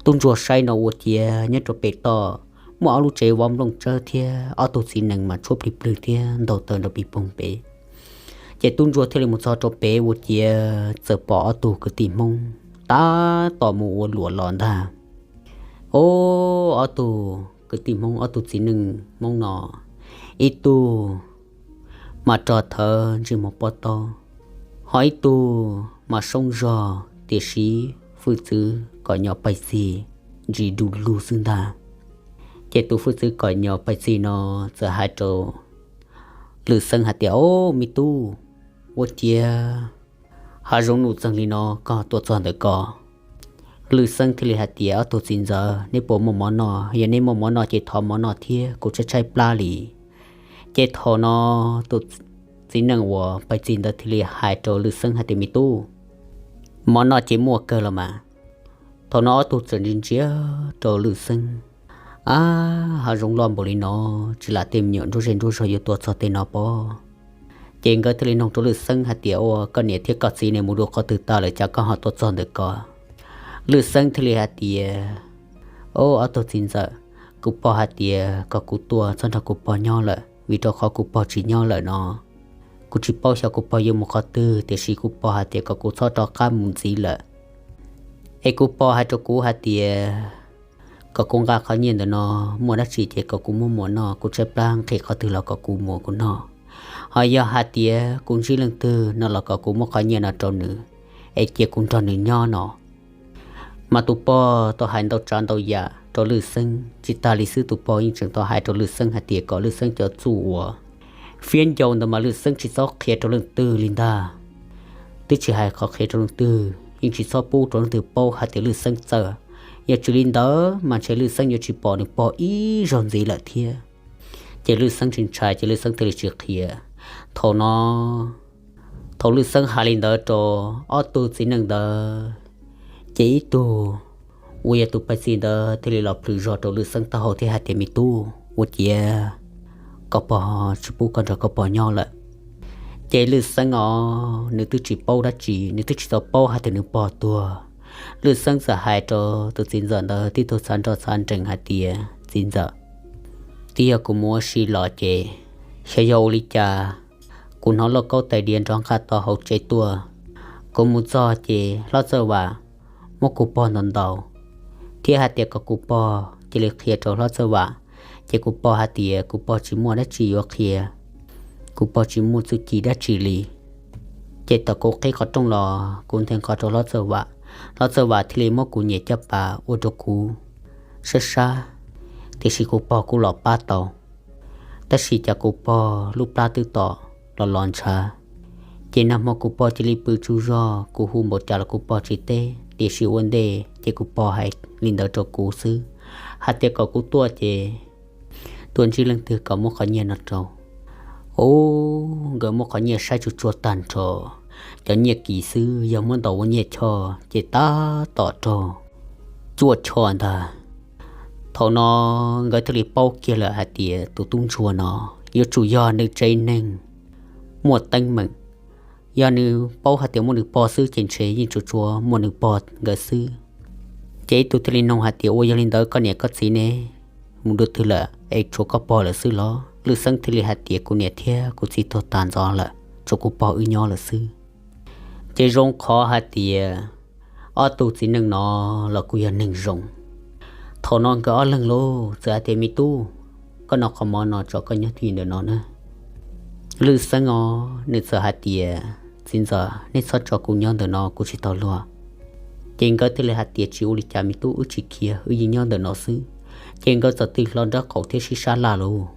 Tub ntsuag saib no ua ciav nyob rau pem toj muaj ob lub tsev vov nplooj tsawb thiab ob tug txiv nees mas tshuab plig plwg thiab ntaug taw nrov pig poog pem. Ces tub ntsuag thiaj li mus txog rau pem ua ciav txawm pom ob tug kwv tij Hmoob tab tom mus ua luam los ntag. Ob tug kwv tij Hmoob, ob tug txiv neej Hmoob no, ib tug mas rog thawv ntsej muag pob taub, ho ib tug mas soob zog tiam sis hwj txwv kom nyo pais txig ntsis du lug xwb ntag. Ces tus hwj txwv kom nyo pais txig no txawm hais rau Lwm Xeeb hais tias, Ob, me tub, ua ciav hav zoov num txeeg li no koj tuaj txog ntawm ko. Lwm Xeeb thiaj li hais tias, Ob tug txiv ntxawm, neb puas muaj mov noj? Yog neb muaj mov noj ces thov mov noj thiab, kuv tshaib tshaib plab li. Ces thaum no tus txiv neej uas pais txig ntawd thiaj li hais rau Lwm Xeeb hais tias, Me tub, mov noj ces muaj kawg los mas. Thaum no ob tug txawm ntsia ntsia rau Lwm Xeeb, Ab, hav zoov loj npaum li no, tsis lam tej me nyuam nruab zej nruab zog yuav tuaj txog tej no pob? Ces nkawd thiaj li nug rau Lwm Xeeb hais tias, Ua koj niam thiab koj txiv ne mus dua qhov twg tag lawm cas koj ho tuaj txog ntawm ko? Lwm Xeeb thiaj li hais tias, Ob, ob tug txiv ntxawm, kuv pog hais tias kom kuv tuaj txog nrog kuv pog nyob lawm, vim rau qhov kuv pog tsis nyob lawm no kuv tsis paub xyov kuv pog yuav mus qhov twg, tiam sis kuv pog hais tias kom kuv txhob rov qab mus ntxiv lawm. Es kuv pog hais rau kuv hais tias kom kuv nqa qhov nyiaj ntawm no, muaj dab tsi ces kom kuv muab muas noj, kuv tshaib plab nqhis qhov twg los kom kuv muas kuv noj. Ho yog hais tias kuv ntsib leej twg no los kom kuv muab qhov nyiaj no rau nws, es cia kuv nrog nws nyob no. Mas tus pog tau hais ntau tsav ntau yam rau Lwm Xeeb, tsis tas li xwb tus pog yeej tseem tau hais rau Lwm Xeeb hais tias kom Lwm Xeeb cov txuj uas fiab ncau ntawd mas Lwm Xeeb tsis txhob qhia rau leej twg li ntag. Twb tsis hais qhov qhia rau leej twg, yeej tsis txhob pub rau leej twg paub hais tias Lwm Xeeb txawj. Yog tsis li ntawd mas ntshe Lwm Xeeb yuav tsis pom nws pog ib zaug ntxiv lawm thiab. Ces Lwm Xeeb tsis ntshai ces Lwm Xeeb thiaj li tsis qhia. Thaum no, thaum Lwm Xeeb hais li ntawd rau ob tug txiv neej ntawd, ces ib tug uas yog tus pais txig ntawd thiaj li los plhws zog rau Lwm Xeeb taub hau thiab hais tias, Me tub, ua ciav koj pog tsis pub koj nrog koj pog nyob lawm. Ces Lwm Xeeb os, nws twb tsis paub dab tsi, nws twb tsis tau paub hais tias nws pog tuag. Lwm Xeeb txawm hais rau tus txiv ntxawm ntawd tib tug txav nroj txav nrees hais tias, Txiv ntxawm, twb yog kuv mus ua si los ces xyov yog ua li cas kuv hnov lauj kaub tais diav nrov nqaj tau hauv tsev tuaj. Kuv mus txog ces hlob Txawj Vam muab kuv pog ntaus ntaus, thiab hais tias kom kuv pog cia li qhia rau hlob Txawj Vam. Ces kuv pog hais tias kuv pog tsis muaj dab tsi yuav qhia, kuv pog tsis muaj txuj ci dab tsi li. Ces thaum kuv qhib qhov rooj los kuv nthe nqho rau hlob Txawj Vam, hlob Txawj Vam thiaj li muab kuv niam caj pas ua rau kuv sab sab, tiam sis kuv pog kuj los pab tau. Tab sis cas kuv pog lub plab twb tom los los ntshav. Ces nag hmo kuv pog cia li pw tsaug zog, kuv hu npaum cas los kuv pog tsis teb, tiam sis ua ntej ces kuv pog hais li ntawd rau kuv xwb, hais tias kom kuv tuaj ces tuaj ntsib leej twg kom muab qhov nyiaj no rau. Ub, nkawd muab qhov nyiaj saib tsuag tsuag tag nrho, cov nyiaj kis xwb yog muab ntaus ua nyiaj choj ces tab tom raug cuaj choj ntag. Thaum no nkawd thiaj li paub kiag lawm hais tias tus tub ntsuag no yuav tsum yog nws tsev neeg muaj teeb meem. Yog nws paub hais tias muaj nws pog xwb ces ntshe yeej tsuas tsuas muaj nws pog nkawd xwb. Ces ib tug thiaj li nug hais tias, Ua yog li ntawd koj niam koj txiv ne mus dua twg lawm es tshuav koj pog lawm xwb los? Lwm Xeeb thiaj li hais tias, Kuv niam thiab kuv txiv tuag tas ntxov lawm, tshuav kuv pog wb nyob lawm xwb. Ces zoo qhov hais tias ob tug txiv neej no los kuj yog neeg zoo. Thaum no nkawd ob leeg lauj txawm hais tias, Me tub, koj noj qhov mov no tso, koj nyob twj ywm ntawm no na. Lwm Xeeb os, nws txawm hais tias, Txiv ntxawm, nej txhob tso kuv nyob ntawm no, kuv tsis tau luag. Ces nkawd thiaj li hais tias, Tsis ua li cas me tub, wb tsis khiav, wb yeej nyob ntawm no xwb. Ces nkawd txawm tig hlo nraub qaum thiab sib sab laj lauj.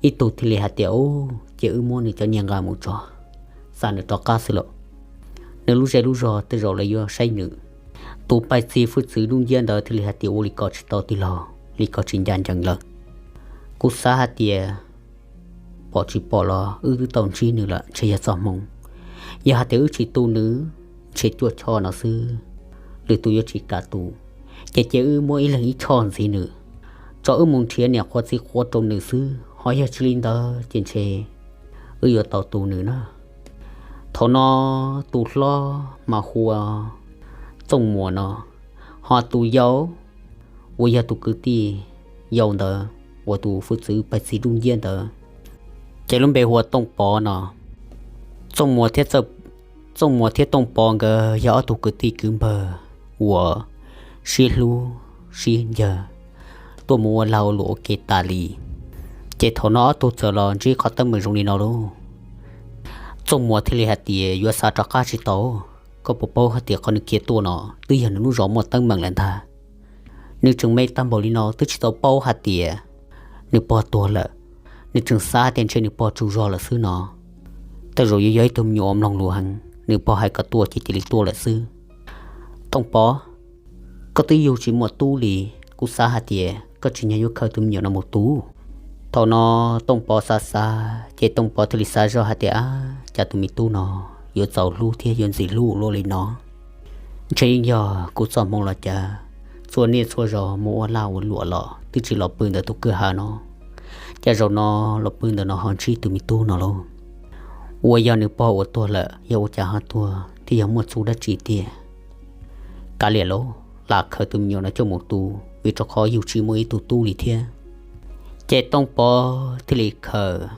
Ib tug thiaj li hais tias, Ub, ces wb muab nws cov nyiaj nqa mus tso, xa nws rov qab xwb lauj. Nws lub zej lub zog tej zaum lawv yuav saib nws. Tus pais txig hwj txwv dub nciab ntawd thiaj li hais tias, Ua li ko tsis tau tij laug, li ko tsis ncaj ncees lawm. Kuv xav hais tias pom tsis pom los wb twb tau ntsib nws lawm, ntshe yog txoj hmoo. Yog hais tias wb tsis tu nws, ntshe cuaj choj no xwb, lwm tus yuav tsis kam tu. Ces cia wb muab ib leeg ib choj ntxiv nws, tso wb mus nrhiav niam qhuav txiv qhuav rau nws xwb, ho yog tsis li ntawd ces ntshe wb yuav tau tu nws na. Thaum no tus hlob mas hu ua Txooj Muas no, ho tus yau uas yog tus kwv tij yau ntawd uas tus hwj txwv pais txiv dub nciab ntawd, ces lub npe hu ua Tooj Pov no. Txooj Muas thiab Tooj Pov nkawd yog ob tug kwv tij kwv npawg uas sib hlub sib ncaws tuaj mus ua lag ua luam ua ke tas li. Ces thaum no ob tug txawm los ntsib qhov teeb meem zoo li no lauj. Txooj Muas thiaj li hais tias, yuav xav rov qab tsis tau. Koj puas paub hais tias qhov nws khiav tuaj no twb yog nws lub zos muaj teeb meem lawm ntag. Nws tseem me tag npaum li no twb tsis tau paub hais tias nws pog tuag lawm. Nws tseem xav hais tias ntshe nws pog tsaug zog lawm xwb no. Tej zaum yuav yog ib tug me nyuam uas mloog lus heev, nws pog hais kom tuaj ces cia li tuaj lawm xwb. Tooj Pov, koj twb yug tsis muaj tub li, kuv xav hais tias koj tsim nyog yuav khaws tus me nyuam no mus tu. Thaum no Tooj Pov xav xav ces Tooj Pov thiaj li xav zoj hais tias, ab, cas tus me tub no yuav txaus hlub thiab yuav ntxim hlub luaj li no. Ntshe yeej yog kuv txoj hmoo los cas, txhua niaj txhua zaus mus ua lag ua luam los twb tsis los pw ntawm tus kwj ha no, cas zaum no los pw ntawm no ho ntsib tus me tub no lauj. Uas yog nws pog uas tuag lawm, yog ua cas ho tuag thiab yog muaj txuj dab tsi tiag. Kav liam lauj, lam khaws tus me nyuam no coj mus tu, vim rau qhov yug tsis muaj ib tug tub li thiab. Ces Tooj Pov thiaj li khaws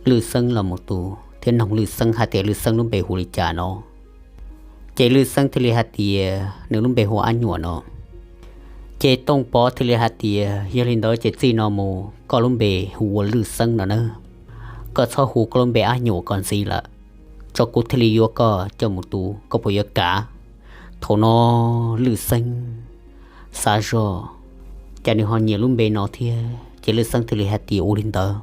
Lwj Xeeb los mus tu thiab noog Lwj Xeeb hais tias Lwj Xeeb lub npe hu li cas no. Ces Lwj Xeeb thiaj li hais tias nws lub npe hu ua Ab Nyuam no. Ces Tooj Pov thiaj li hais tias, yog li ntawd ces txij no mus koj lub npe hu ua Lwj Xeeb no nawb. Koj txhob hu koj lub npe Ab Nyuam ko ntxiv lawm, tso kuv thiaj li yuav koj coj mus tu, koj puas yuav kav? Thaum no Lwj Xeeb xav zoj, cas nws ho nyiam lub npe no thiab, ces Lwj Xeeb thiaj li hais tias ua li ntawd.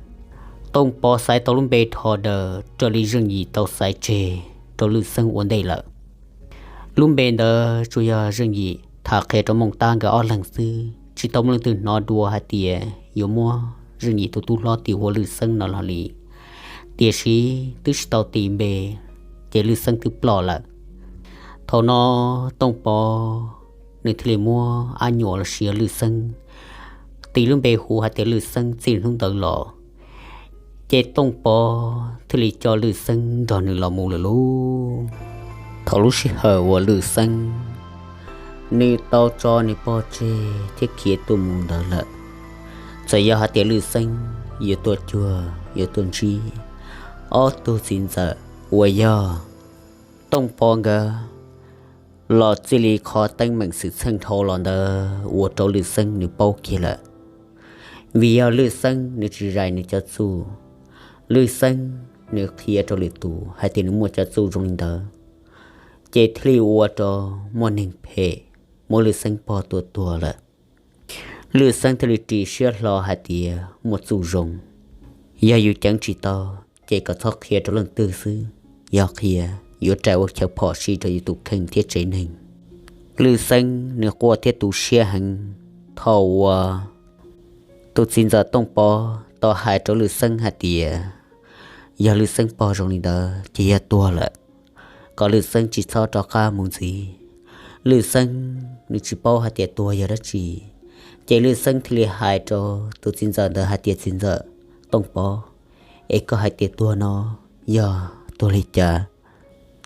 Tooj Pov xaiv tau lub npe dhau ntawd raws li Zeej Yim tau xaiv tseg rau Lwj Xeeb ua ntej lawm. Lub npe ntawd tsuas yog Zeej Yim tham qhia rau Mooj Tab nkawd ob leeg xwb, tsis tau muaj leej twg hnov dua hais tias yuav muab Zeej Yim tus tub hlob tis ua Lwj Xeeb no los li. Tiam sis twb tsis tau tis npe, ces Lwj Xeeb twb ploj lawm. Thaum no Tooj Pov nws thiaj li muab Ab Nyuam los sis Lwj Xeeb tis lub npe hu hais tias Lwj Xeeb txij hnub ntawd los. Ces Tooj Pov thiaj li coj Lwj Xeeb nrog nws los mus lawm lauj. Thaum lub sij hawm uas Lwj Xeeb nws tau tso nws pog tseg thiab khiav tuaj mus ntawd lawm, txawm yog hais tias Lwj Xeeb yuav tuaj cuag yuav tuaj ntsib ob tug txiv ntxawm uas yog Tooj Pov nkawd los txij li qhov teeb meem xwm txheej dhau los ntawd ua rau Lwj Xeeb nws paub kiag lawm. Vim yog Lwj Xeeb nws tsis zais nws cov txuj, Lwj Xeeb nws qhia rau lwm tus hais tias nws muaj cov txuj zoo li ntawd, ces thiaj li ua rau muaj neeg phem muab Lwj Xeeb pog tua tuag lawm. Lwj Xeeb thiaj li ris siab hlo hais tias muaj txuj zoo, yog yus ceev tsis tau ces kom txhob qhia rau leej twg xwb, yog qhia yuav rais ua chaw phom sij rau yus tus kheej thiab tsev neeg. Lwj Xeeb nws quaj thiab tu siab heev thaum uas tus txiv ntxawm Tooj Pov tau hais rau Lwj Xeeb hais tias yog Lwj Xeeb pog zoo li ntawd ces yog tuag lawm, kom Lwj Xeeb tsis txhob rov qab mus ntxiv. Lwj Xeeb nws tsis paub hais tias tuag yog dab tsi, ces Lwj Xeeb thiaj li hais rau tus txiv ntxawm ntawd hais tias, txiv ntxawm Tooj Pov, es koj hais tias tuag no yog tuag li cas?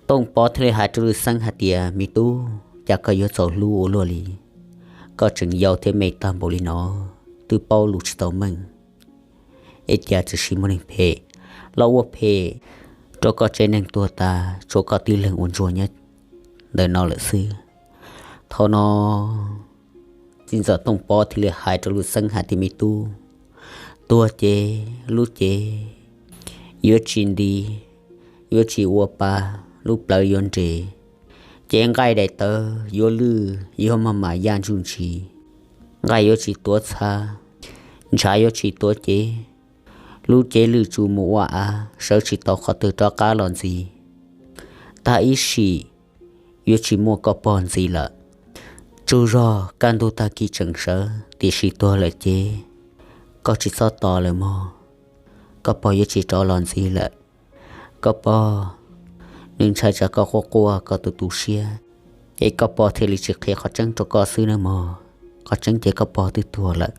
Tooj Pov thiaj li hais rau Lwj Xeeb hais tias, me tub, cas koj yuav txaus hlub ua luaj li? Koj tseem yau thiab me tag npaum li no, twb paub lus tsis tau meej, es cas txawm sim muaj neeg phem los ua phem rau koj tsev neeg tuag tas tshuav koj tib leeg ua ntsuag nyob ntawm no lawm xwb. Thaum no txiv ntxawm Tooj Pov thiaj li hais rau Lwj Xeeb hais tias, me tub, tuag ces lub cev yuav tsis nti, yuav tsis ua pa, lub plawv yuav nres, ces nqaij daim tawv yuav lwj, yuav maj mam yaj ntsuj ntsis, nqaij yuav tsis tuav txha, ntshav yuav tsis tuav cev, lub cev lwj tsuj mus ua av, sawv tsis tau qhov twg rov qab los ntxiv. Tag ib sim yuav tsis muaj koj pog ntxiv lawm. Tsaug zog kaj ntug tag kis tseem sawv, tiam sis tuag lawm ces koj tsis txhob tos lawm mog. Koj pog yuav tsis rov los ntxiv lawm. Koj pog nws ntshai tsam koj quaj quaj koj tu tu siab, es koj pog thiaj li tsis qhia qhov tseeb rau koj xwb nawb mog. Qhov tseeb ces koj pog twb tuag lawm.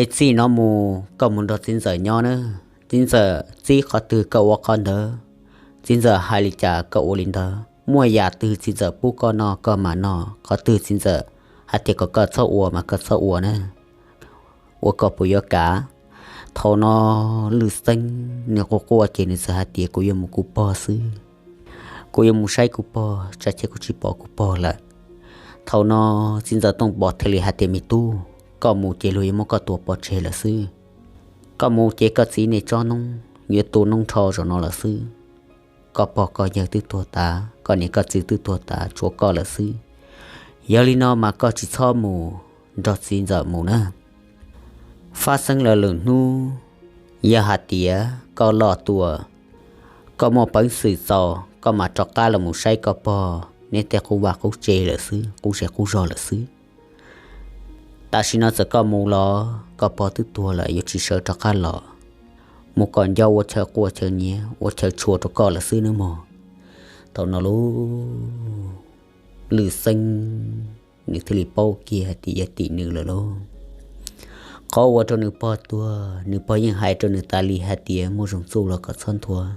Es txij no mus koj mus nrog txiv ntxawm nyob nawb. Txiv ntxawm txib qhov twg koj ua qhov ntawd, txiv ntxawm hais li cas koj ua li ntawd. Muaj yam twg txiv ntxawm pub koj noj koj mam noj, qhov twg txiv ntxawm hais tias kom koj txhob ua mas koj txhob ua na. ua koj puas yuav kam? Thaum no Lwj Xeeb nws quaj quaj ces nws txawm hais tias, Kuv yuav mus kuv pog xwb, kuv yuav mus saib kuv pog, tsam ces kuv tsis pom kuv pog lawm. Thaum no txiv ntxawm Tooj Pov thiaj li hais tias, Me tub, koj mus ces luag yuav muab koj tua pov tseg lawm xwb. Koj mus ces koj txiv nej tsob noob yuav tu noob nrho zaum no lawm xwb. Koj pog koj yawg twb tuag tas, koj niam koj txiv twb tuag tas, tshuav koj lawm xwb. Yog li no mas koj tsis txhob mus nrog txiv ntxawm mus na. Fab Xeeb lawv lwm hnub, yog hais tias koj loj tuaj, koj muaj peev xwm txaus, koj mam rov qab los mus saib koj pog neb tej qub vaj qub tse lawm xwb, qub zej qub zog lawm xwb. Tam sim no txawm koj mus los koj pog twb tuag lawm, yuav tsis sawv rov qab los, mus kom nco ua chaw quaj chaw nyiav ua chaw tshua rau koj lawm xwb nawb mog. Thaum no lub Lwj Xeeb nws thiaj li paub kiag hais tias yog tim nws lawm lauj. Qhov uas rau nws pog tuag, nws pog yeej hais rau nws tas li hais tias muaj zoo txuj los kom txhob nthuav,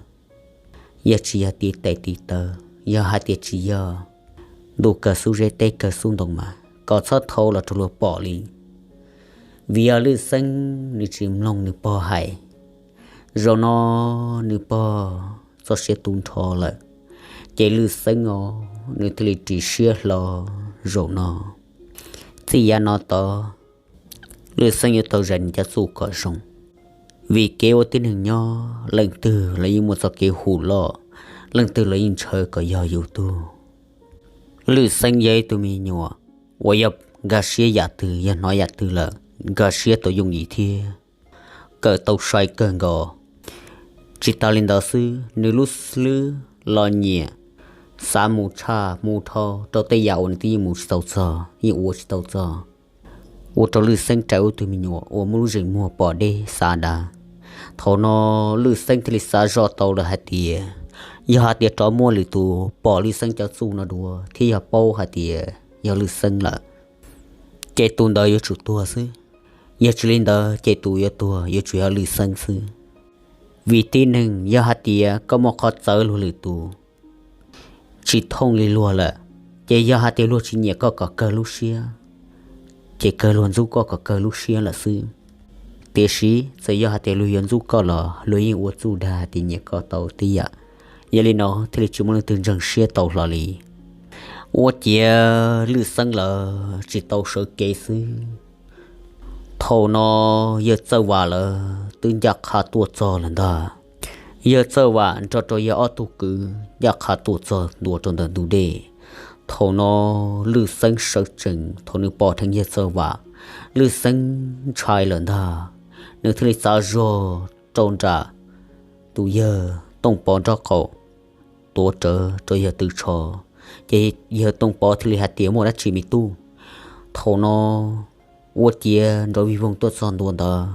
yog tsis yog tiv tes tiv taw, yog hais tias tsis yog ntuj kawg xub zeb teb kawg xub ntoo mas kom txhob thau los rau luag pom li. Vim yog Lwj Xeeb nws tsis mloog nws pog hais, zaum no nws pog txoj sia tu nrho lawm, ces Lwj Xeeb os nws thiaj li ris siab hlo. Zaum no txij yav no tod Lwj Xeeb yuav tau zais nws cov txuj kom zoo, vim kev ua tib neeg nyob leej twg los yeej muaj txoj kev hum loj, leej twg los yeej ntshaw kom yog yus tug. Lwj Xeeb yog ib tug me nyuam uas yog nkag siab yam twg, yog hnov yam twg lawm nkag siab tau yooj yim thiab kawm tau sai kawg nkaus. Tsis tas li ntawd xwb, nws lub hlwb los nyiam xav mus tshaj mus dhau rau tej yam uas nws twb yeej mus tsis tau txog, yeej ua tsis tau txog, ua rau Lwj Xeeb rais ua tug me nyuam uas muaj lub zeem muag pom deb xav dav. Thaum no Lwj Xeeb thiaj li xav zoj tau lawm hais tias, yog hais tias rov muaj lwm tus pom Lwj Xeeb cov txuj no dua thiab yog paub hais tias yog Lwj Xeeb lawm, ces tus ntawd yuav tsum tuag xwb. Yog tsis li ntawd ces tus yuav tuag yuav tsum yog Lwj Xeeb xwb. Vim tib neeg yog hais tias koj muaj qhov txawv luag lwm tus tsis thooj li luag lawm, ces yog hais tias luag tsis nyiam koj kom kawg lub siab, ces kawg luag ntxub koj kom kawg lub siab lawm xwb. Tiam sis txawm yog hais tias luag yuav ntxub koj los luag yeej ua txuj dag hais tias nyiam koj tau tib yam. Yog li no thiaj li tsis muaj leej twg ntseeg siab tau hlo li. Ua ciav Lwj Xeeb lawv tsis tau sawv kev xwb, thaum no yawg Txawj Vam lawv twb ncaj qha tuaj txog lawm ntag. Yawg Txawj Vam nrog rau yawg ob tug kwv ncaj qha tuaj txog ntua rau ntawm ntug dej. Thaum no Lwj Xeeb sawv tsees, thaum nws pom dheev yawg Txawj Vam, Lwj Xeeb ntshai lawm ntag. Nws thiaj li txav zog rau nram tus yawg Tooj Pov nraub qaum, tuav rawv rau yawg tw tsho, ces yawg Tooj Pov thiaj li hais tias, muaj dab tsi me tub? Thaum no ua ciav nrov vij voog tuaj txog ntua ntawd,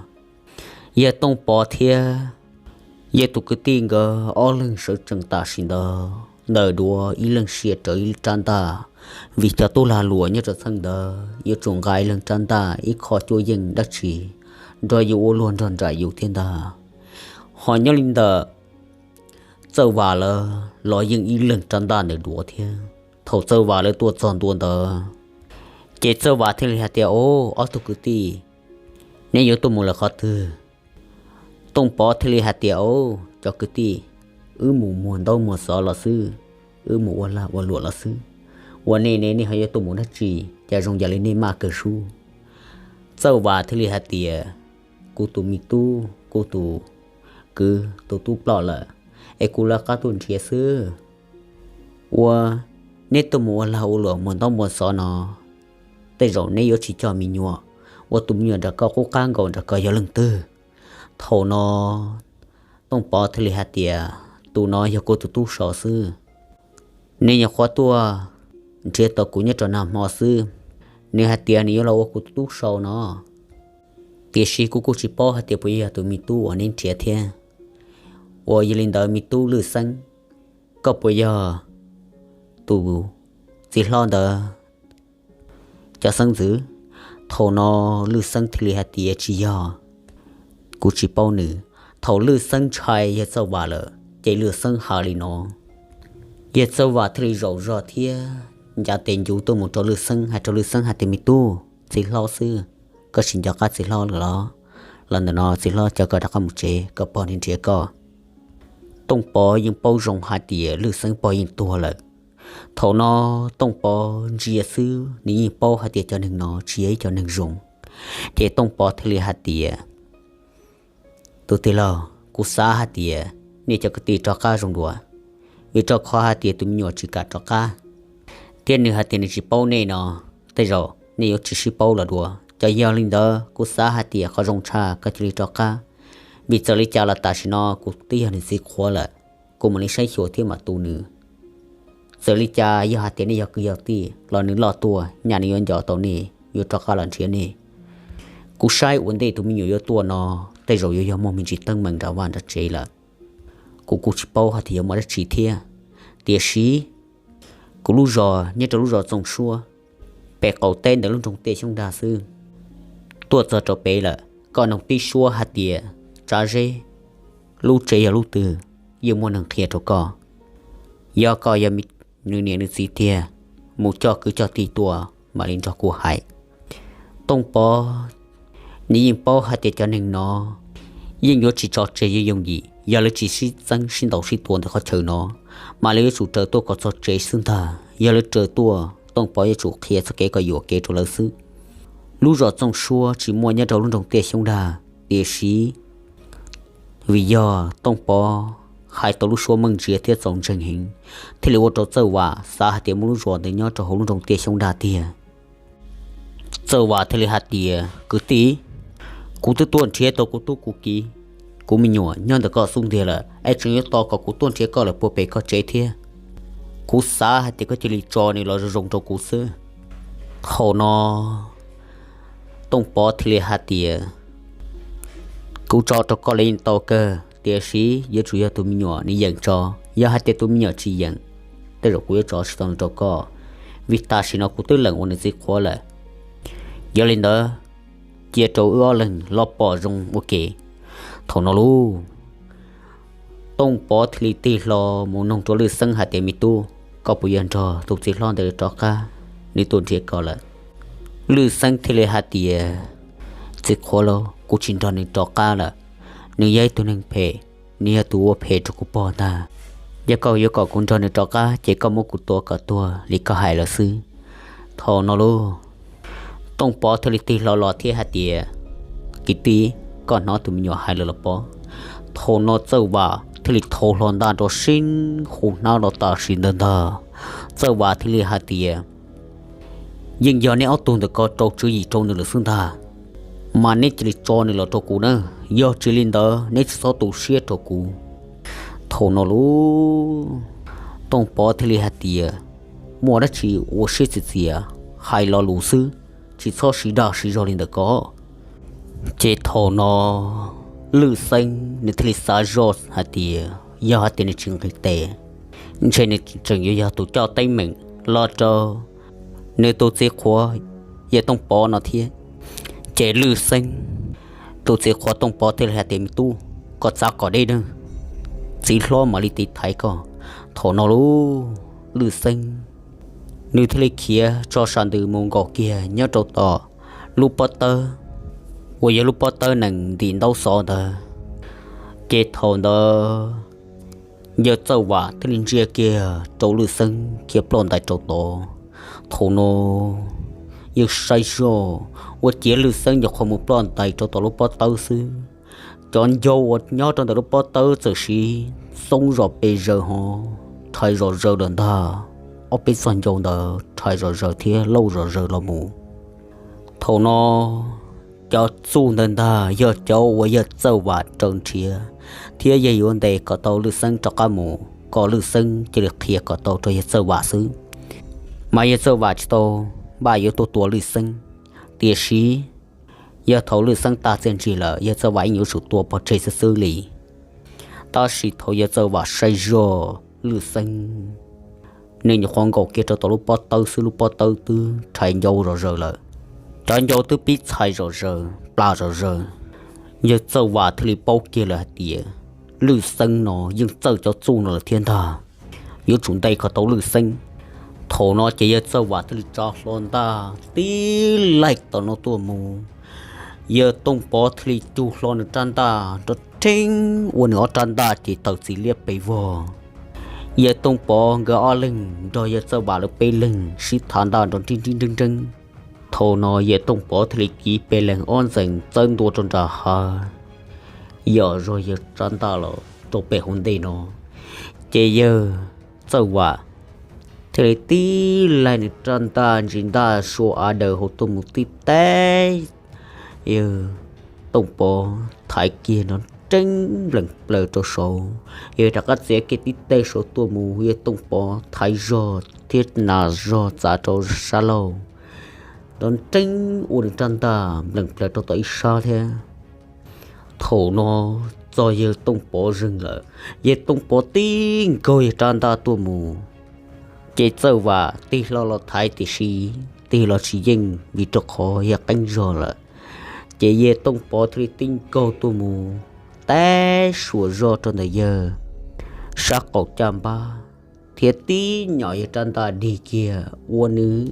yawg Tooj Pov thiab yawg tus kwv tij nkawd ob leeg sawv tsees tam sim ntawd ntawm duav, ib leeg sia rawv ib rab ntaj, vim cov tub lag luam nyob rau txheej ntawd yuav tsum nqa ib leeg rab ntaj ib qho cuab yeej dab tsi nrog yus ua luag nrog nraim yus thiab ntag. Ho nyob li ntawm Txawj Vam lawv los yeej ib leeg rab ntaj ntawm duav thiab. Thaum Txawj Vam lawv tuaj txog ntua ntawd, ces Txawj Vam thiaj li hais tias, o, ob tug kwv tij, neb yuav tuaj mus lawm qhov twg? Tooj Pov thiaj li hais tias, o, cov kwv tij, wb mus muag ntaub muag xov los xwb, wb mus ua lag ua luam los xwb. Ua nej ne, nej ho yuav tuaj mus dab tsi? Cas zoo yam li nej maj kawg sub. Txawj Vam thiaj li hais tias, kuv tus me tub, kuv tus kwv tus tub ploj lawm, es kuv lawv qab tuaj nrhiav xwb. Ua, neb tuaj mus ua lag ua luam muag ntaub muag xov no, tej zaum neb yuav tsis coj me nyuam, ua tus me nyuam nram ko qub qab nkaus nram ko yog leej twg? Thaum no Tooj Pov thiaj li hais tias, tus no yog kuv tus tub sau xwb. Nws nyuam qhuav tuaj nrhiav tau kuv nyob rau nag hmo xwb. Nws hais tias nws yuav los ua kuv tus tub sau no, tiam sis kuv kuj tsis paub hais tias puas yog tus me tub uas neb nrhiav thiab. Ua yog li ntawd me tub Lwj Xeeb, koj puas yog tus txiv hlob ntawd cov xeeb ntxwv? Thaum no Lwj Xeeb thiaj li hais tias, tsis yog, kuv tsis paub nws. Thaum Lwj Xeeb ntshai yawg Txawj Vam lawm, ces Lwj Xeeb hais li no, yawg Txawj Vam thiaj li zaum zog thiab ncav tes ncuv tuaj mus rau Lwj Xeeb, hais rau Lwj Xeeb hais tias, me tub, txiv hlob xwb, koj tsis nco qab txiv hlob lawm los? Los ntawm no txiv hlob coj koj rov qab mus tsev, koj pog nrhiav koj. Tooj Pov yeej paub zoo hais tias Lwj Xeeb pog yeej tuag lawm. Thaum no Tooj Pov ntsia xwb nws yeej paub hais tias cov neeg no tsis yog ib cov neeg zoo. Ces Tooj Pov thiaj li hais tias, tus tij laug, kuv xav hais tias nej cov kwv tij rov qab zoo dua, vim rau qhov hais tias tus me nyuam tsis kam rov qab, thiab nws hais tias nws tsis paub nej no, tej zaum nej yuav tsis sib paub los dua. Ces yog li ntawd kuv xav hais tias qhov zoo tshaj koj cia li rov qab, vim txawm li cas los tam sim no kuv twb yog nws txiv qhuav lawm, kuv mam li saib xyuas thiab mam tu nws. Txawm li cas yog hais tias nej yog kwv yog tij los nws loj tuaj nyaj nws yuav nco tau nej, yuav rov qab los nrhiav nej. Kuv saib ua ntej tus me nyuam yuav tuaj no, tej zaum yuav yog muaj me ntsis teeb meem nram vaj nram tsev lawm. Kuv kuj tsis paub hais tias yuav muaj dab tsi thiab, tiam sis kuv lub zos nyob rau lub zos Txooj Suab, pem qaum teb ntawm lub nroog Tiaj Xyoob Dag xwb. Tuaj txog rau pem lawm, koj nug tib suab hais tias Tsav Zeb lub tsev yog lub twg, yeej muaj neeg qhia rau koj. Yog koj yog nws niam nws txiv tiag, mus coj kwv coj tij tuaj mam li nrog kuv hais. Tooj Pov nws yeej paub hais tias cov neeg no yeej yuav tsis tso tseg yooj yim, yog lawv tsis sib txeeb sib ntaus sib tua ntawm qhov chaw no, mas lawv yuav tsum raws tuaj kom txog tsev xwb ntag. Yog lawv raws tuaj, Tooj Pov yuav tsum qhia txoj kev kom yuam kev rau lawv xwb. Lub zos Txooj Suab tsis muaj nyob rau lub nroog Tiaj Xyoob Dag, tiam sis vim yog Tooj Pov hais tau lub suab meej ntsiav thiab txaus ntseeg heev, thiaj li ua rau Txawj Vam xav hais tias muaj lub zos ntawd nyob rau hauv lub nroog Tiaj Xyoob Dag tiag. Txawj Vam thiaj li hais tias, kwv tij, kuv twb tuaj nrhiav tau kuv tub kuv kiv, kuv me nyuam nyob ntawm koj xub ntiag lawm, es tseem yuav tos kom kuv tuaj nrhiav koj lawm puag pem koj tsev thiab. Kuv xav hais tias koj cia li tso nws los zoo zoo rau kuv xwb. Thaum no Tooj Pov thiaj li hais tias, kuv tso rau koj los yeej tau kawg, tiam sis yuav tsum yog tus me nyuam nws yeem tso. Yog hais tias tus me nyuam tsis yeem, tej zaum kuv yuav tso tsis tau nws rau koj, vim tam sim no kuv twb lees ua nws txiv qhuav lawm. Yog li ntawd, cia rau wb ob leeg los pom zoo ua ke. Thaum no lauj, Tooj Pov thiaj li tig hlo mus nug rau Lwj Xeeb hais tias, me tub, koj puas yuav nrog tus txiv hlob ntawd rov qab? Nws tuaj nrhiav koj lawm. Lwj Xeeb thiaj li hais tias, txiv qhuav lauj, kuv tsis nrog nws rov qab lawm. Nws yog ib tug neeg phem, nws yog tus ua phem rau kuv pog ntag. Yog koj yuav kom kuv nrog nws rov qab ces koj muab kuv tua kom tuag li koj hais lawm xwb. Thaum no lauj, Tooj Pov thiaj li tig hlo los thiab hais tias, kwv tij, koj hnov tus me nyuam hais lawm los pob? Thaum no Txawj Vam thiaj li thau hlo ntaj nrov sib hu hnab los tam sim ntawd ntag. Txawj Vam thiaj li hais tias, yeej yog neb ob tug ntawm ko rau tswv yim rau nws lawm xwb ntag, mas neb cia li tso nws los rau kuv na, yog tsis li ntawd neb tsis txhob tu siab rau kuv. Thaum no lauj, Tooj Pov thiaj li hais tias, muaj dab tsi ua siab txias txias, hais lo lus xwb, tsis txhob siv dag siv zog li ntawm ko. Ces thaum no Lwj Xeeb nws thiaj li xav zoj hais tias yog hais tias nws tsis nqis tes, ntshe nws tseem yuav yog tus coj teeb meem los rau nws tus txiv qhuav yawg Tooj Pov no thiab. Ces Lwj Xeeb tus txiv qhuav Tooj Pov thiaj li hais tias, me tub, koj txav kom deb nawb, txiv hlob mam li tiv thaiv koj. Thaum no lauj, Lwj Xeeb nws thiaj li khiav tso sam ntws mus nkaum kiag nyob rau tom lub pob tawb uas yog lub pob tawb nees ntim ntaub xov ntawd. Ces thaum ntawd yawg Txawj Vam thiaj li ntsia kiag rau Lwj Xeeb khiav ploj ntais rau tod. Thaum no yawg saib zoj ua ciav Lwj Xeeb nyuam qhuav mus ploj ntais rau tom lub pob tawb xwb, cov ncau uas nyob rau ntawm lub pob tawb txawm siv xoob zom pes zaws ho rhais zom zaws lawm ntag. Ob peb txog ncau ntawd rhais zom zaws thiab lauj zom zaws los mus. Thaum no cov txuj ntawd ntag yog cov uas yawg Txawj Vam raws nrhiav, thiab yog yuav ntes kom tau Lwj Xeeb rov qab mus kom Lwj Xeeb cia li qhia kom tau rau yawg Txawj Vam xwb. Mas yawg Txawj Vam tsis tau npaj yuav tuaj tua Lwj Xeeb, tiam sis yog thaum Lwj Xeeb tag txiaj ntsig lawm yawg Txawj Vam yeej yuav tsum tua pov tseg xwb xwb li. Tab sis thaum yawg Txawj Vam saib zoj Lwj Xeeb, nws nyuam qhuav nkaum kiag rau tom lub pob tawb xwb lub pob tawb twb rhais ncau zom zaws lawm, cov ncau twb pib txhais zom zaws plas zom zaws. Yawg Txawj Vam thiaj li paub kiag lawm hais tias Lwj Xeeb no yeej txawj cov txuj no lawm thiab ntag, yuav tsum ntes kom tau Lwj Xeeb. Thaum no ces yawg Txawj Vam thiaj li tsa hlo ntaj tib laig tom no tuaj mus, Yawg Tooj Pov thiaj li cug hlo nws rab ntaj nrov rheeb ua nws ob rab ntaj ces tawm txiv liab pes vog. Yawg Tooj Pov nkawd ob leeg nrog yawg Txawj Vam lawv peb leeg sib thav ntaj nrov nrib nrib nreeb nreeb. Thaum no yawg Tooj Pov thiaj li kiv pes lees ob ntxees txawb ntua rau nram hav, yog zog yawg rab ntaj los rau pem hauv ntej no, ces yawg Txawj Vam thiaj li tib laig nws rab ntaj ntsis ntaj sua av daws hauv tuaj mus tib teb. Yawg Tooj Pov thaiv kiag nrov nreeb nplees plaws rau saud, yawg rov qab txiav kiag tib teg saud tuaj mus, yawg Tooj Pov thaiv zog thiab nas zog txav rau sab laug, nrov nreeb ua nws rab ntaj nplees plaws rau tom ib sab thiab. Thaum no txog yawg Tooj Pov zeeg lawm, yawg Tooj Pov tib nkaug yawg rab ntaj tuaj mus, ces Txawj Vam tig hlo los thaiv tiam sis tig los tsis yeej vim rau qhov yawg qeeb zog lawm. Ces yawg Tooj Pov thiaj li tib nkaug tuaj mus, tab suam zog rau ntawm yawg sab qaum caj npab, thiab tib nyom yawg rab ntaj dig kiag ua nws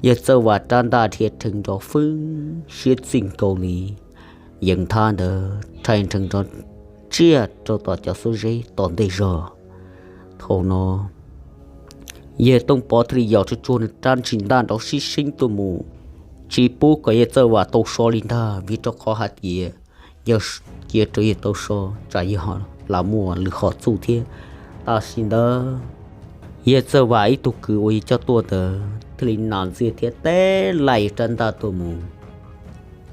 yawg Txawj Vam rab ntaj dhia rhees nrov fwb siab txij nkaus li yeev thab ntawd rhais nrhees nrov tsiaj rau tom cov xuab zeb tom ntej zog. Thaum no yawg Tooj Pov thiaj li yos tsuag tsuag nws rab ntsis ntaj nrov sib seeb tuaj mus, tsis pub kom yawg Txawj Vam tau so li ntag, vim rau qhov hais tias yog cia rau yawg tau so tsam yawg ho lam muaj lwm hom txuj thiab. Tam sim ntawd yawg Txawj Vam ib tug kwv uas yawg coj tuaj ntawd thiaj li nam ntxiag thiab teb laim yawg rab ntaj tuaj mus,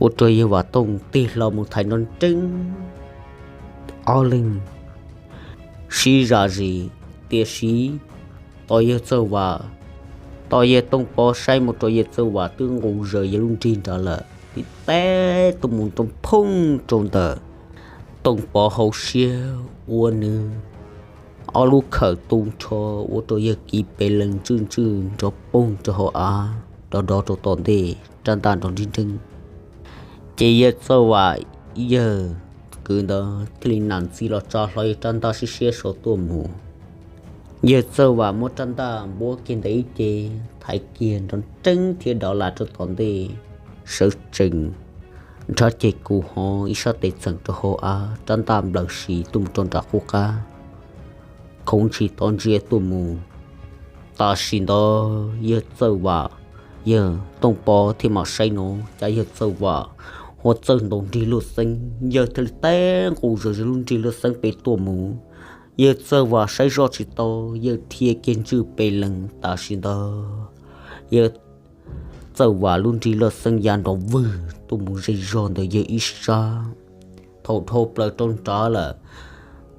ua rau yawg Vam Tooj tig hlo mus thaiv nrov nreeb. Ob leeg sib zam zis, tiam sis tos yawg Txawj Vam, tos yawg Tooj Pov saib mus rau yawg Txawj Vam twb nqus zaws yawg lub nrig nrad lawm, tib teb tuaj mus nrov phooj rau ntawm Tooj Pov hauv siab ua nws ob lub khawm tu nrho, ua rau yawg kiv pes lees ntswj ntswj nrov poog rau hauv av, dov dov rau tom ntej, rab ntaj nrov nrib nreeb. Ces yawg Txawj Vam yawg kwv ntawd thiaj li nam ntxiag los tsa hlo yawg rab ntaj siab siab saud tuaj mus. Yawg Txawj Vam muab rab ntaj npuab kiag ntawm ib ce, thaiv kiag nrov nreeb thiab dov las rau tom ntej, sawv tsees nrhab ceg kuv hov ib sab tes txheem rau hauv av, rab ntaj nplawm si tuaj mus rau nram qub qab, khoov ntshis tov ntsia tuaj mus. Tam sim ntawd yawg Txawj Vam, yawg Tooj Pov thiaj mam saib no, cas yawg Txawj Vam ho txawj ntaus nrig laj xeeb, yawg thiaj li teb nqus zog yawg lub nrig laj xeeb pem tuaj mus. Yawg Txawj Vam saib zoj tsis tau, yawg dhia kiag ntswj pes lees. Tam sim ntawd yawg Txawj Vam lub nrig laj xeeb ya nrov vwg tuaj mus zej zog ntawm yawg ib sab. Thaum dhau plaws rau nrad lawm,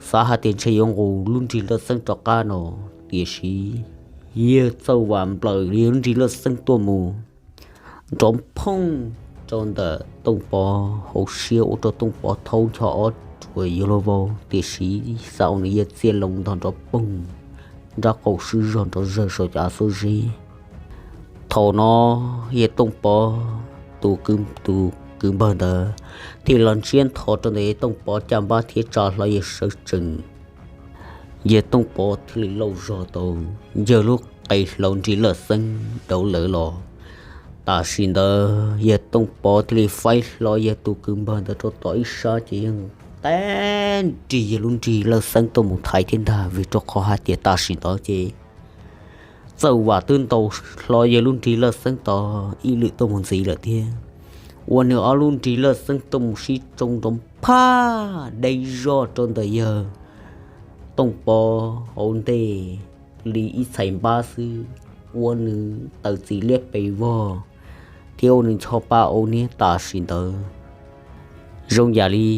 xav hais tias ntshe yuav nqus lub nrig laj xeeb rov qab no, tiam sis yawg Txawj Vam nplawm yawg lub nrig laj xeeb tuaj mus, nrov phooj rau ntawm Tooj Pov hauv siab ua rau Tooj Pov thaub ncho ob ruam yuav luag vau, tiam sis xav ua nws yawg txia loo ntog nrov poog, nrab qaum swb zog nrov zawg saum cov av xuab zeb. Thaum no yawg Tooj Pov tus kwv, tus kwv npawg ntawd thiaj los ntsiab ntho rau ntawm yawg Tooj Pov caj npab thiab tsa hlo yawg sawv tsees. Yawg Tooj Pov thiaj li lauj zog tau yawg lub qe hlauv nrig laj xeeb dauv lawv los. Tam sim ntawd yawg Tooj Pov thiaj li faib hlo yawg tus kwv npawg ntawd rau tom ib sab ces yeej teb nrig yawg lub nrig laj xeeb tuaj mus thaiv thiab ntag, vim rau qhov hais tias tam sim ntawd ces Txawj Vam twb ntaus hlo yawg lub nrig laj xeeb tod ib lwm tuaj mus ntxiv lawm thiab, ua nws ob lub nrig laj xeeb tuaj mus sib tsoo nrov phaj deb zog rau ntawm yawg Tooj Pov hauv ntej li ib txhais npab xwb, ua nws tawm txim liab pes vog thiab ua nws ncho pa au niab tam sim ntawd. Zoo yam li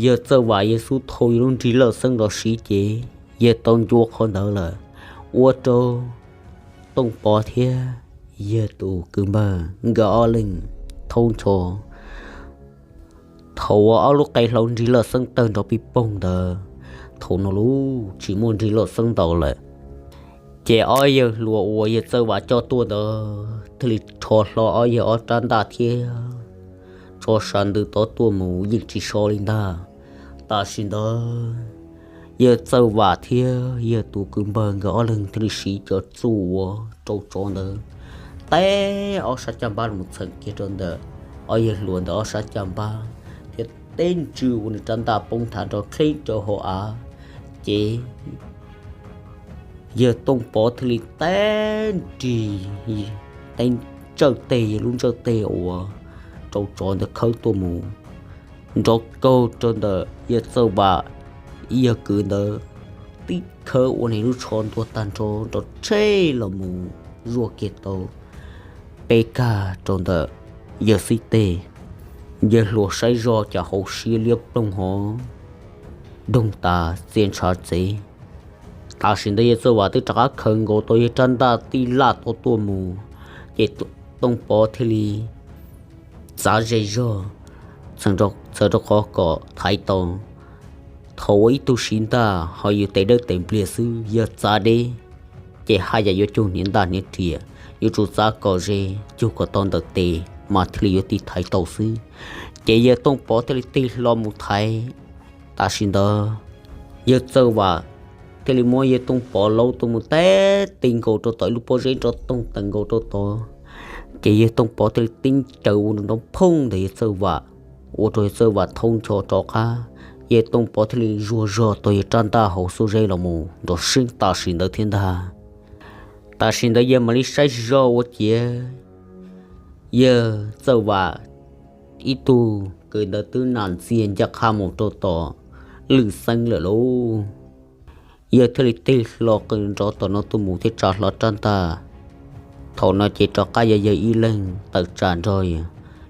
yawg Txawj Vam yawg xub thau yawg lub nrig laj xeeb los siv ces yawg tau ncua qhov ntawd lawm, ua rau Tooj Pov thiab yawg tus kwv npawg nkawd ob leeg thaub ncho. Thaum uas ob lub qe hlauv nrig laj xeeb tawg nrov pij poog ntawd, thaum no lub tsis muaj nrig laj xeeb ntau lawm, ces ob yawg hluas uas yawg Txawj Vam coj tuaj ntawd thiaj li rho hlo ob yawg ob rab ntaj thiab tso sas ntws tod tuaj mus yeej tsis so li ntag. Tam sim ntawd yawg Txawj Vam thiab yawg tus kwv npawg nkawd ob leeg thiaj li siv cov txuj uas rau tsov ntawd teb ob sab caj npab los txheem kiag rau ntawm ob yawg hluas ntawd ob sab caj npab thiab teb ntswg ua nws rab ntaj poob nthav nrov kheeb rau hauv av. Ces yawg Tooj Pov thiaj li teb nrig, teb ntsawj teg, yawg lub ntsawj teg uas rau tsov ntawd khawb tuaj mus nrov kaug rau ntawm yawg Txawj Vam ib yawg kwv ntawd tib khawb ua nws lub tsho ntuag tag nrho nrov tsheb los mus zuaj kiag tau peb kag rau ntawm yawg xib teg. Yawg hluas saib zoj cas hauv siab liab ploog hov doog tas txia ntshav txev. Tam sim ntawd yawg Txawj Vam twb rov qab khaws nkaus tau yawg rab ntaj tij laj tau tuaj mus, ces Tooj Pov thiaj li txav ze zog, txawm rau qhov kom thaiv tau. Thaum ua ib tug siv ntaj ho yus tes dawb tes npliag xwb, yog txav deb ces haj yam yuav cug hniav ntaj hniav riam, yuav tsum txav kom ze, cug kom tau ntawm tes mas thiaj li yuav tig thaiv tau xwb. Ces yawg Tooj Pov thiaj li tig hlo mus thaiv. Tam sim ntawd yawg Txawj Vam thiaj li muab yawg Tooj Pov laub tuaj mus teb tig nkaus rau tom ib lub pob zeb nrov toog tawm nkaus rau tod. Ces yawg Tooj Pov thiaj li tib raws ua nrov phooj ntawm yawg Txawj Vam, ua rau yawg Txawj Vam thoob ncho rov qab. Yawg Tooj Pov thiaj li zuag zog tau yawg rab ntaj hauv xuab zeb los mus nrov seeb tam sim ntawd thiab ntag. Tam sim ntawd yawg mam li saib zog ua ciav yawg Txawj Vam ib tug kwv ntawd twb nam ntxiag ncaj qha mus rau tom Lwm Xeeb lawm lauj. Yawg thiaj li tig hlo qw nrov tom no tuaj mus thiab tsa hlo rab ntaj. Thaum no ces rov qab yog yawg ib leeg tawm tsam nrog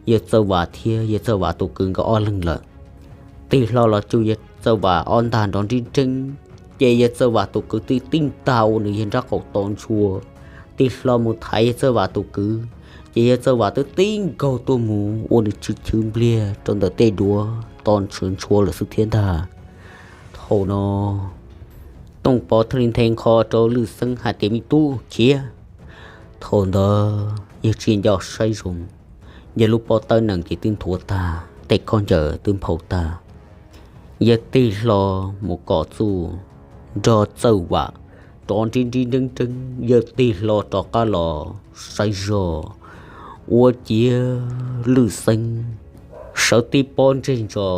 yawg Txawj Vam thiab yawg Txawj Vam tus kwv nkawd ob leeg lawm. Tig hlo los tsuj yawg Txawj Vam ob ntag nrov nrib nreeb, ces yawg Txawj Vam tus kwv twb tib ntag ua nws yawg nrab qaum to ntshua, tig hlo mus thaiv yawg Txawj Vam tus kwv, ces yawg Txawj Vam twb tib nkaug tuaj mus ua nws tsw chwv npliag rau ntawm tej duav to ntshua ntshua lawm xwb thiab ntag. Thaum no Tooj Pov thiaj li nthe nqho rau Lwm Xeeb hais tias, me tub, khiav. Thaum ntawd yawg tsis nco saib zoo, yawg lub pob tawb nees ces twb nthuav tag, tej khaub ncaws twb nphau tag. Yawg tig hlo mus kom txuj nrog Txawj Vam rov nrib nrib nreeb nreeb, yawg tig hlo rov qab los saib zog ua ciav Lwm Xeeb sawv tib pob ntseg ntso,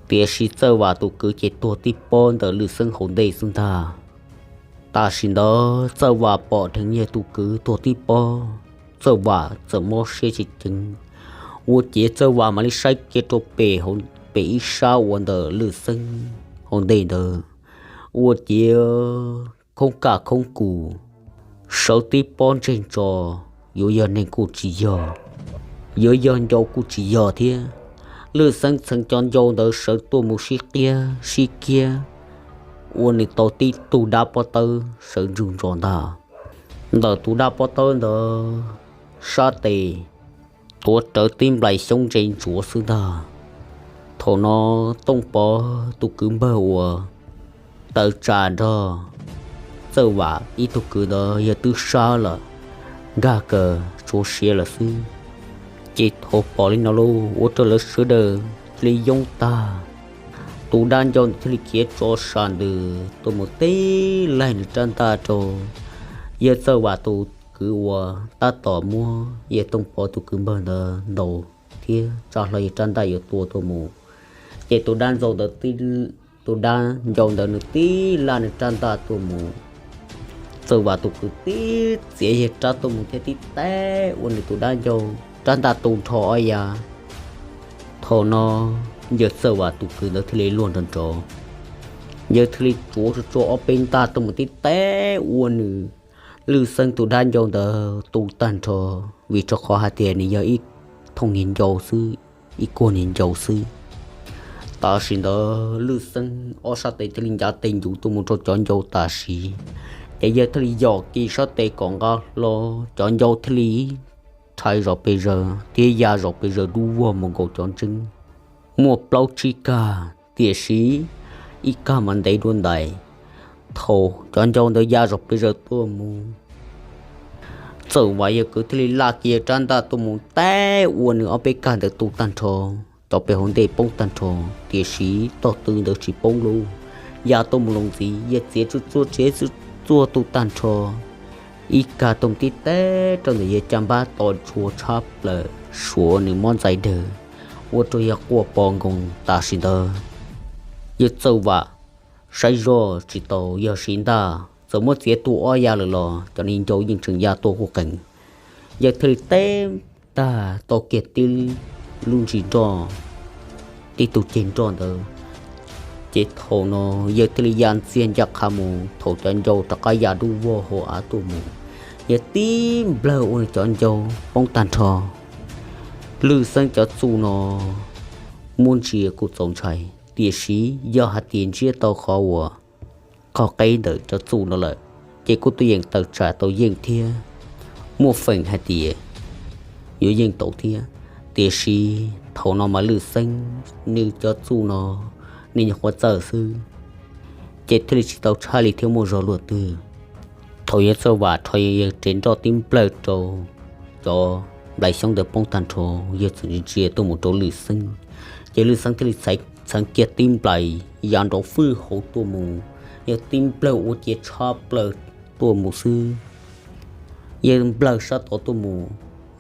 tiam sis Txawj Vam tus kwv ces tuag tib pob ntawm Lwm Xeeb hauv ntej xwb ntag. Tam sim ntawd Txawj Vam pom dheev yawg tus kwv tuag tib pob, Txawj Vam txawm mob siab tsis ceev, ua ciav Txawj Vam mam li saib kiag rau pem hauv pem ib sab uas ntawm Lwm Xeeb hauv ntej ntawd, ua ciav khoob kaj khoob kus, sawv tib pob ntseg ntso, yuav yog neeg kuj tsis yog, yuav yog ncau kuj tsis yog thiab. Lwm Xeeb txheev cov ncau ntawd sawv tuaj mus sib qiab sib kiab, ua nws tau tib tug dab pob tawb sawv ntsug ntsos ntag. Ntawm tus dab pob tawb ntawd sab tes tuav rawv tib nplais xyoob ntse ntsuav xwb ntag. Thaum no Tooj Pov tus kwv npawg uas tawm tsam nrog Txawj Vam ib tug kwv ntawd yawg twb sab lawm, nkag kaws tsuav siav lawm xwb. Ces thaum pom li no lauj, ua rau lawv sawv daws cia li yoob tag. Tus dab ncau ntawd thiaj li khiav tso sam ntws tuaj mus tib laig nws rab ntaj rau yawg Txawj Vam tus kwv uas tab tom muab yawg Tooj Pov tus kwv npawg ntawd ntaus thiab tsa hlo yawg rab ntaj yuav tua tuaj mus. Ces tus dab ntxaug ntawd, tus dab ncau ntawd nws tib laj nws rab ntaj tuaj mus, Txawj Vam tus kwv tib txiav yawg rab tuaj mus thiab tib teb ua nws tus dab ncau rab ntaj tu nrho ob yav. Thaum no yawg Txawj Vam tus kwv ntawd thiaj li luag nrov nrov, yawg thiaj li tsuav tsuag tsuag ob peb ntaj tuaj mus tib teb ua nws Lwm Xeeb tus dab ncau ntawd tu tag nrho, vim rau qhov hais tias nws yog ib thooj niag ncau xwb, ib kuag niag ncau xwb. Tam sim ntawd Lwm Xeeb ob sab tes thiaj li ncav tes ncuv tuaj mus rau cov ncau tam sim, ces yawg thiaj li yom kiag sab tes kom nqa hlo, cov ncau thiaj li rhais zom pes zaws thiab ya zom pes zaws dub vog mus nkaus cov ntseeb. Muaj plaub tsib kag, tiam sis ib kag mas ntev dua ntais. Thaum cov ncau ntawd ya zom pes zaws tuaj mus, Txawj Vam yawg kwv thiaj li laj kiag rab ntaj tuaj mus teb ua nws ob peb kag ntawd tu tag nrho, cov pem hauv ntej poob tag nrho, tiam sis tog tw ntawd tsis poob lauj. Ya tuaj mus los ntxiv, yawg txiav tsuag tsuag tsev tsuag tsuag tu tag nrho, ib kag tuaj mus tib teb rau ntawm yawg caj npab to ntshua tshab plaws, Suav nws mob ntxais dawg, ua rau yawg quaj pos nkoos tam sim ntawd. Yawg Txawj Vam saib zoj tsis tau yawg siv ntaj, txawm muab txiav tuag ob ya lawm los cov niag ncau yeej tseem ya tuaj quj qees. Yawg thiaj li teb tag tau kiag tib lub ntsis nroj, tib tug ceg nroj ntawd. Ces thaum no yawg thiaj li ya ntxiag ncaj qha mus, thaum cov ncau rov qab ya dub vog hauv av tuaj mus, yawg tib nplawg ua cov ncau poob tag nrho. Lwj Xeeb cov txuj no muab ntsia kuj txaus ntshai, tiam sis yog hais tias ntsiab tau qhov uas qhov qeb ntawm cov txuj no lawm, ces kuj tuaj yeem tawm tsam tau yeej thiab, muaj feem hais tias yuav yeej tau thiab. Tiam sis thaum no mas Lwj Xeeb nws cov txuj no nws nyuam qhuav txawj xwb, ces thiaj li tsis tau tshaj li thiab muaj zog luaj twg. Thaum yawg Txawj Vam rho yawg tsev nroj tib nplawg rau cov nplai xyoob ntawd poob tag nrho, yawg txawm ntsia tuaj mus rau Lwj Xeeb, ces Lwj Xeeb thiaj li txheev kiag tib nplais ya nrov fwj hauv tuaj mus, yawg tib nplawg ua ciav tshab plaws tuaj mus xwb. Yawg nplawg sab tod tuaj mus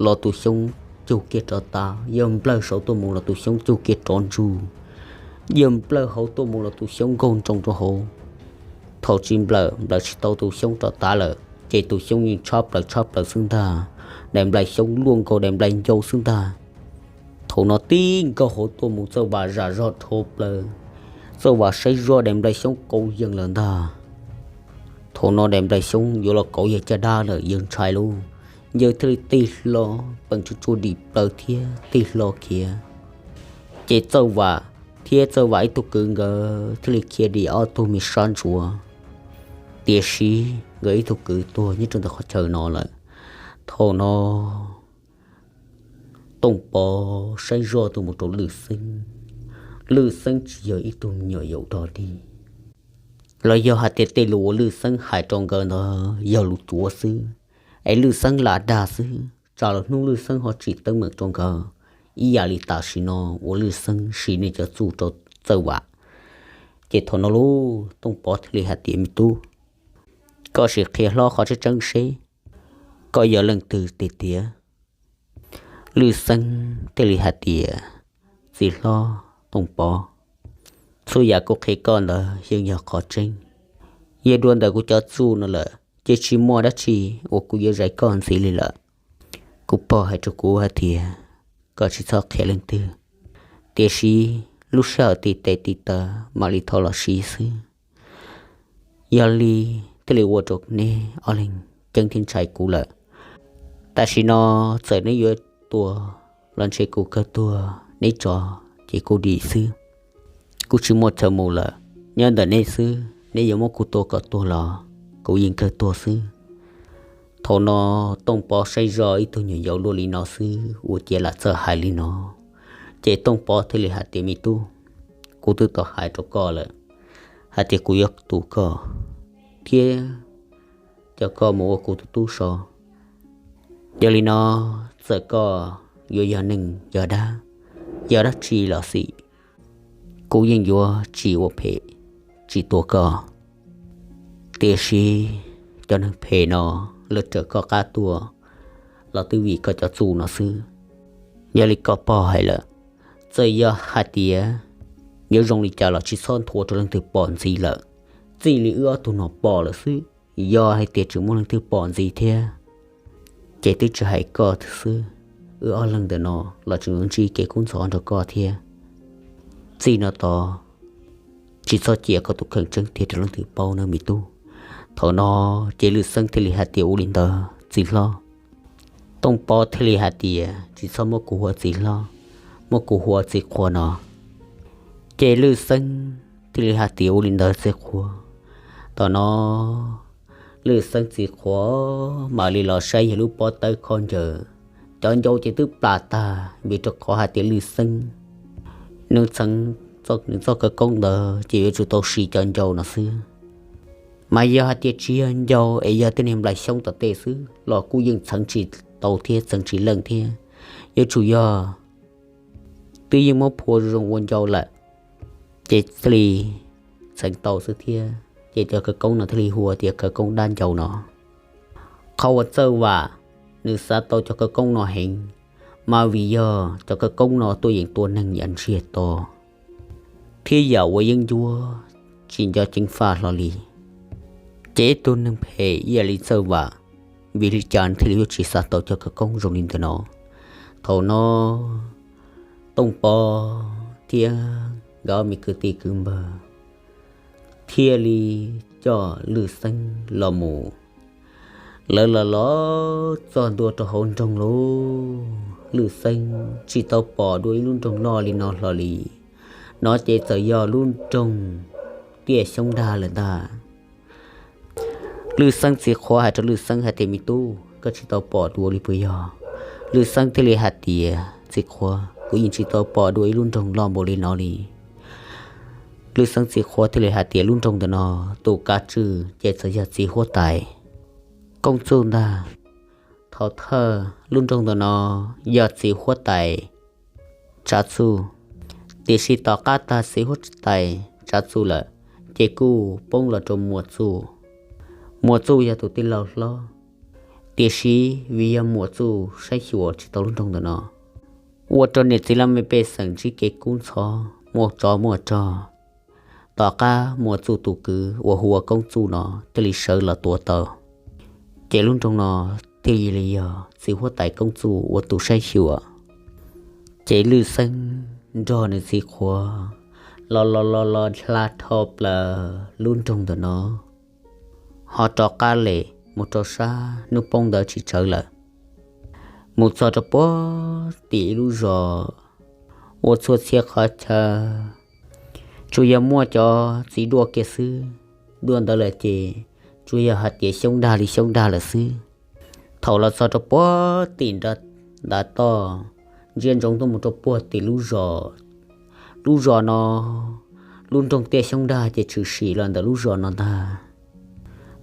los tus xyoob cug kiag rov tav, yawg nplawg saud tuaj mus los tus xyoob cug kiag rov ntsug, yawg nplawg hauv tuaj mus los tus xyoob nkaug nroo rau hauv. Thaum tsis nplawm, nplawm tsis tau tus xyoob rov tav lawm ces tus xyoob yeej tshab plaws tshab plaws xwb ntag, daim nplai xyoob luaj nkaus daim nplai ncau xwb ntag. Thaum no tib nkaug hauv tuaj mus Txawj Vam zam zog dhau plaws, Txawj Vam saib zoj daim nplai xyoob qau yees lawm ntag. Thaum no daim nplai xyoob yuav los kauv yawg caj dab lawm, yawg ntshai lauj, yawg thiaj li tig hlo, peem tsuj tsuaj dim plaws thiab tig hlo khiav. Ces Txawj Vam thiab Txawj Vam ib tug kwv nkawd thiaj li khiav dim ob tug me sab ntsuav. Tiam sis nkawd ib tug kwv tuag nyob rau ntawm qhov chaw no lawm. Thaum no Tooj Pov saib zoj tuaj mus rau Lwj Xeeb, Lwj Xeeb tsis yog ib tug me nyuam yaus dog dig, los yog hais tias tej lus uas Lwj Xeeb hais rau nkawd ntawd yog lus cuav xwb, es Lwj Xeeb lam dag xwb, tsam los hnub Lwj Xeeb ho tsim teeb meem rau nkawd ib yam li tam sim no uas Lwj Xeeb siv nws cov txuj rau Txawj Vam. Ces thaum no lauj, Tooj Pov thiaj li hais tias, Me tub, koj sim qhia hlob qhov tseeb tseeb seb koj yog leej twg tiag tiag. Lwj Xeeb thiaj li hais tias, Txiv hlob Tooj Pov, txhua yam kuv qhia koj ntawd yeej yog qhov tseeb. Yog dua ntawm kuv cov txuj no lawm ces tsis muaj dab tsi uas kuv yuav zais koj ntxiv li lawm. Kuv pog hais rau kuv hais tias koj tsis txhob qhia leej twg, tiam sis lub sij hawm tib tes tib taw mam li thau los siv xwb. Yog li thiaj li ua rau neb ob leeg ceeb thiab ntshai kuv lawm. Tam sim no txawm neb yuav tua los ntshe kuv kawg tuag, neb tso ces kuv dim xwb. Kuv tsis muaj chaw mus lawm, nyob ntawm neb xwb, neb yuav muab kuv tua kom tuag los kuv yeej kawg tuag xwb. Thaum no Tooj Pov saib zoj ib tug nyuam yaus luaj li no xwb ua ciav lam txawj hais li no. Ces Tooj Pov thiaj li hais tias, Me tub, kuv twb tau hais rau koj lawm hais tias kuv yuav tu koj thiab coj koj mus ua kuv tus tub so. Yog li no, txawm koj yuav yog neeg yog dab, yog dab tsi los xij, kuv yeej yuav tsis ua phem, tsis tua koj. Tiam sis cov neeg phem no lawv raws koj qab tuaj los twb vim koj cov txuj no xwb. Yog li koj pog hais lawm, txawm yog hais tias yuav zoo li cas los tsis txhob nthuav rau leej twg pom ntxiv lawm. Txij li wb ob tug no pom lawm xwb, yog hais tias tseem muaj leej twg pom ntxiv thiab ces twb tsis hais koj xwb, wb ob leeg ntawm no los tseem yuav ntsib kev kub ntxhov nrog koj thiab. Txij no tod tsis txhob cia koj tus kheej tseeb tiag rau leej twg paub nawb me tub. Thaum no ces Lwj Xeeb thiaj li hais tias, Ua li ntawd txiv hlob. Tooj Pov thiaj li hais tias, Tsis txhob muab kuv hu ua txiv hlob, muab kuv hu ua txiv qhua no. Ces Lwj Xeeb thiaj li hais tias, Ua li ntawd txiv qhua. Thaum no Lwj Xeeb txiv qhua mam li los saib yawg lub pob tawb khaub ncaws, cov ncau ces twb plam tag vim rau qhov hais tias Lwj Xeeb nws txheev nws txoj khawv koob ntawd ces yuav tsum tau siv cov ncau no xwb. Mas yog hais tias tsis yog ncau es yog tej niag nplai xyoob tom tej xwb los kuj yeej txheev tsis tau thiab txheev tsis leej thiab. Yuav tsum yog twb yeej muab phua zoo ua ncau lawm ces thiaj li txheev tau xwb thiab. Ces cov khawv koob no thiaj li hu ua tias khawv koob dab ncau no. Qhov uas Txawj Vam nws xav tau cov khawv koob no heev, Mas vim yog cov khawv koob no tuaj yeem tua neeg yam ntsiag to thiab yam uas yeeb ncuab tsis nco ceev faj hlo li. Ces ib tug neeg phem ib yam li Txawj Vam, vim li cas thiaj li yuav tsis xav tau cov khawv koob zoo li ntawm no? Thaum no Tooj Pov thiab nkawd me kwv tij kwv npawg thiaj li coj Lwj Xeeb los mus. Lawv los los txog ntua rau hauv nroog lauj, Lwj Xeeb tsis tau pom dua ib lub nroog loj li no hlo li. No ces txawm yog lub nroog Tiaj Xyoob Dag lawm ntag. Lwj Xeeb txiv qhua hais rau Lwj Xeeb hais tias, Me tub, koj tsis tau pom dua li puas yog? Lwj Xeeb thiaj li hais tias, Txiv qhua, kuv yeej tsis tau pom dua ib lub nroog loj npaum li no li. Lwj Xeeb txiv qhua thiaj li hais tias, Lub nroog ntawm no tus kav tswj ces txawm yog txiv huab tais Koob Txuj ntag. Thaum thawj lub nroog ntawm no yog txiv huab tais Tsav Txuj, tiam sis tom qab tag txiv huab tais Tsav Txuj lawm, ces kuj poob los rau Muas Txuj. Muas Txuj yog tus tij laug hlob, tiam sis vim yog Muas Txuj saib xyuas tsis tau lub nroog ntawm no, ua rau niam txiv laj mej pej xeem ntsib kev kub ntxhov, muaj tsov muaj rog. Tom qab Muas Txuj tus kwv uas hu ua Koob Txuj no thiaj li sawv los tua tau, ces lub nroog no thiaj li yog txiv huab tais Koob Txuj ua tus saib xyuas. Ces Lwj Xeeb nrog nws txiv qhua los los los los hla dhau plaws lub nroog ntawm no, ho rov qab lem mus rau sab hnub poob ntawd tsis tsawg lawm, mus txog rau puag tim ib lub zos uas txhua txhia qhov chaw tsuas yog muaj cov txiv duaj kiag xwb. Duaj ntawd lawm ces tsuas yog hais tias xyoob dag li xyoob dag lawm xwb. Thaum los txog rau puag tim nrad toj, ntsia ntsoov tuaj mus rau puag tim lub zos, lub zos no, lub nroog Tiaj Xyoob Dag ces tshwm sim los ntawm lub zos no ntag.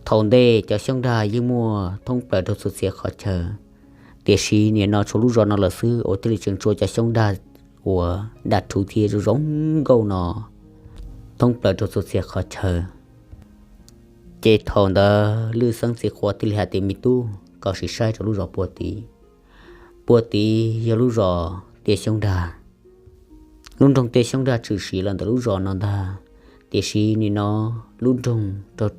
Thaum ntej cov xyoob dag yeej muaj thoob plaws rau txhua txhia qhov chaw, tiam sis nim no tshuav lub zos no lawm xwb uas thiaj li tseem tshuav cov xyoob dag uas dag rhuv thiab zoo zoo nkauj no thoob plaws rau txhua txhia qhov chaw. Ces thaum ntawd Lwj Xeeb txiv qhua thiaj li hais tias, Me tub, koj sim saib rau lub zos puag tid, puag tid yog lub zos Tiaj Xyoob Dag. Lub nroog Tiaj Xyoob Dag tshwm sim los ntawm lub zos no ntag, tiam sis nim no lub nroog rau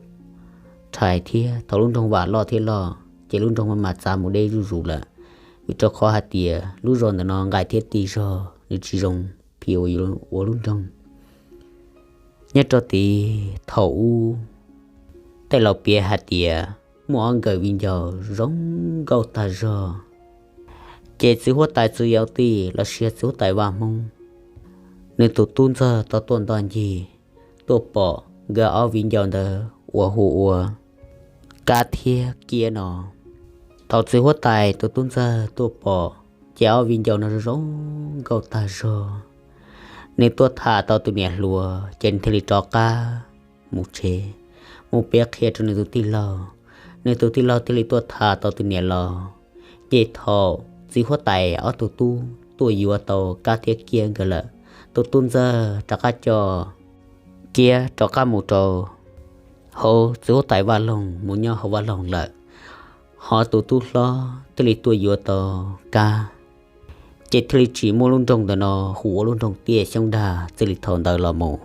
rhais thiab thaum lub nroog vam loj thiab loj ces lub nroog maj mam txav mus deb zuj zus lawm, vim rau qhov hais tias lub zos ntawm no nqaim thiab tig zog nws tsis zoo phim ua lub nroog. Nyob rau tid thaum ub tej laus piav hais tias muaj ob nkawm viv ncaus zoo nkauj tag zog, ces txiv huab tais Txwv Yau Tij los sis txiv huab tais Vaj Hmoob, nws tus tub ntxawg tau tuaj nto ncig tuaj pom nkawd ob viv ncaus ntawd uas hu ua Kab thiab Kiab no. Thaum txiv huab tais tus tub ntxawg tuaj pom ces ob viv ncaus no zoo nkauj tag zog, nws tuaj tham tau tus niam hluas ces nws thiaj li rov qab mus tsev, mus piav qhia rau nws tus tij laug. Nws tus tij laug thiaj li tuaj tham tau tus niam laus. Ces thaum txiv huab tais ob tug tub tuaj yuav tau Kab thiab Kiab nkawd lawm, tus tub ntxawg rov qab coj Kiab rov qab mus rau hauv txiv huab tais Vaj Loog, mus nyob hauv Vaj Loog lawm, ho tus tub hlob thiaj li tuaj yuav tau Kab. Ces thiaj li tsim muaj lub nroog ntawm no hu ua lub nroog Tiaj Xyoob Dag txij li thaum ntawd los mus.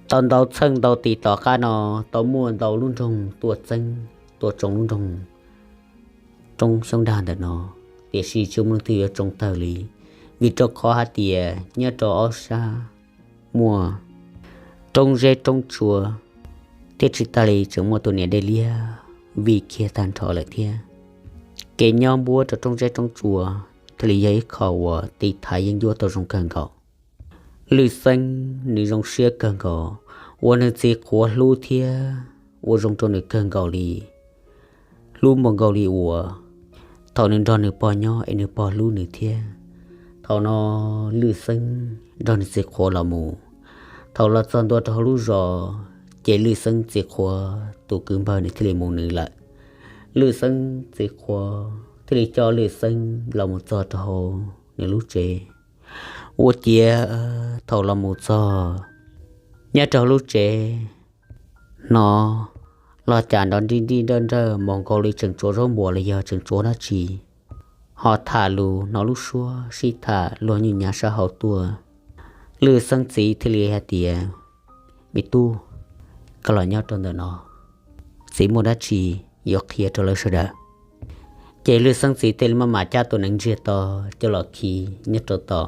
Tau ntau txheej ntau tis tom qab no tau muaj ntau lub nroog tuaj txeeb tuaj tsoo lub nroog Roob Xyoob Dag ntawm no, tiam sis tsis muaj leej twg yuav tsoo tawg li, vim rau qhov hais tias nyob rau ob sab muaj roob zeb roob tsua, thiab tsis tas li tseem muaj tus niam dej liab vij kiag tag nrho lawm thiab. Kev nyob npuab rau roob zeb roob tsua thiaj li yog ib qho uas tiv thaiv yeeb ncuab tau zoo kawg nkaus. Lwj Xeeb nws zoo siab kawg nkaus uas nws txiv qhuav hlub thiab ua zoo rau nws kawg nkaus li, hlub npaum nkaus li uas thaum nws nrog nws pog nyob es nws pog hlub nws thiab. Thaum no Lwj Xeeb nrog nws txiv qhuav los mus, thaum los txog ntua rau hauv lub zos, ces Lwj Xeeb txiv qhuav tus kwv npawg nws thiaj li mus nws lawm. Lwj Xeeb txiv qhuav thiaj li coj Lwj Xeeb los mus txog rau hauv nws lub tsev. Ua ciav thaum los mus txog nyob rau hauv lub tsev, hnov los cas nrov nrij nrij nrawj nrawj npaum nkaus li tseem tsuav zaub npuas los yog tseem tsuav dab tsi. ho tham lus hnov lub suab sib tham luag nyuj nyav sab hauv tuaj. Lwj Xeeb txiv thiaj li hais tias, Me tub, koj los nyob rau ntawm no, txiv muaj dab tsi yuav qhia rau lawv sawv daws. Ces Lwj Xeeb txiv thiaj li maj mam cab tus neev ntsiag to coj los khi nyob rau tom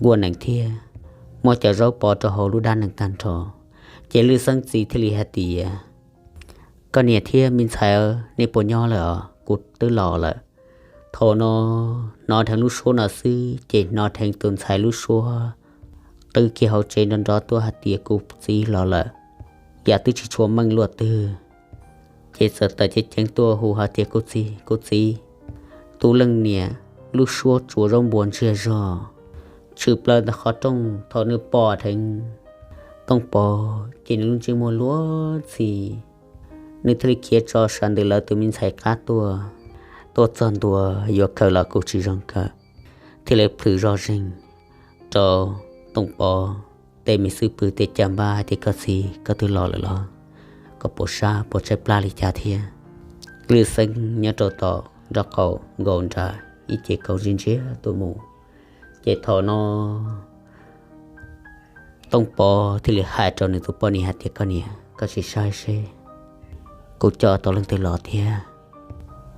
nkuaj nees thiab muab cov zaub pov rau hauv lub dab nees tag nrho. Ces Lwj Xeeb txiv thiaj li hais tias, Koj niam thiab me ntxhais, nej puas nyob lawm os? Kuv twb los lawm. Thaum no hnov dheev lub suab no xwb ces hnov dheev tus ntxhais lub suab qw kiag hauv tsev nrov nrov tuaj hais tias, Kuv txiv los lawm. Yam twb tsis tshua meej luaj twg, ces txawm tawm ceev ceev tuaj hu hais tias, Kuv txiv, kuv txiv! Tus leej niam lub suab tsuas zaub npua ntsiag zog tshwm plaws ntawm qhov rooj. Thaum nws pom dheev Tooj Pov ces nws lub ntsej muag luag ntxhi, nws thiaj li khiav tso sawv ntawm lawv tus me ntxhais qab tuaj, tuaj txog ntua yuav khaws los kuj tsis zoo khaws, thiaj li plhws zoj zeeg rau Tooj Pov tej me xub pwg tej caj npab hais tias, Koj txiv, koj twb los lawm los? Koj puas sab puas tshaib plab li cas thiab? Lwj Xeeb nyob rau tom nraub qaum nkaus nram ib ce kaus ntsia ntsia tuaj mus. Ces thaum no Tooj Pov thiaj li hais rau nws tus poj niam hais tias, Koj niam, koj sim saib seb kuv coj tau leej twg los thiab.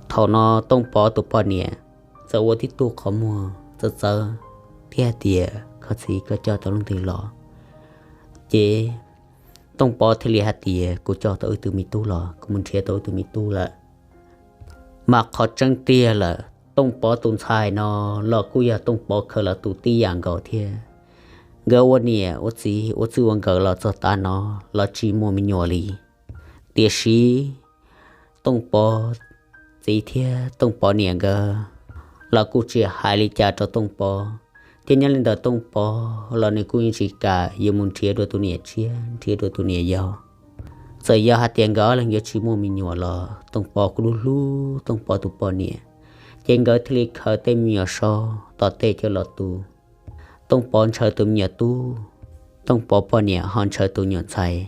Thaum no Tooj Pov tus poj niam txawm ua tib tug qhov muag txawv txawv thiab hais tias, Koj txiv, koj coj tau leej twg los? Ces Tooj Pov thiaj li hais tias, Kuv coj tau wb tus me tub los, kuv mus nrhiav tau wb tus me tub lawm. Mas qhov tseeb tiag lawm, Tooj Pov tus ntxhais no los kuj yog Tooj Pov khaws los tu tib yam nkaus thiab. Nkawd ua niam ua txiv ua txij ua nkawm los txog tav no los tsis muaj me nyuam li. Tiam sis Tooj Pov txiv thiab Tooj Pov niam nkawd los kuj tsis hais li cas rau Tooj Pov, thiab nyob li ntawd Tooj Pov los nws kuj yeej tsis kam yuav mus nrhiav dua tus niam tshiab nrhiav dua tus niam yau. Txawm yog hais tias nkawd ob leeg yuav tsis muaj me nyuam los Tooj Pov kuj hlub hlub Tooj Pov tus poj niam, ces nkawd thiaj li khaws tej me nyuam so tom tej coj los tu. Tooj Pov ntshaw tus me nyuam tub, Tooj Pov poj niam ho ntshaw tus nyuam ntxhais.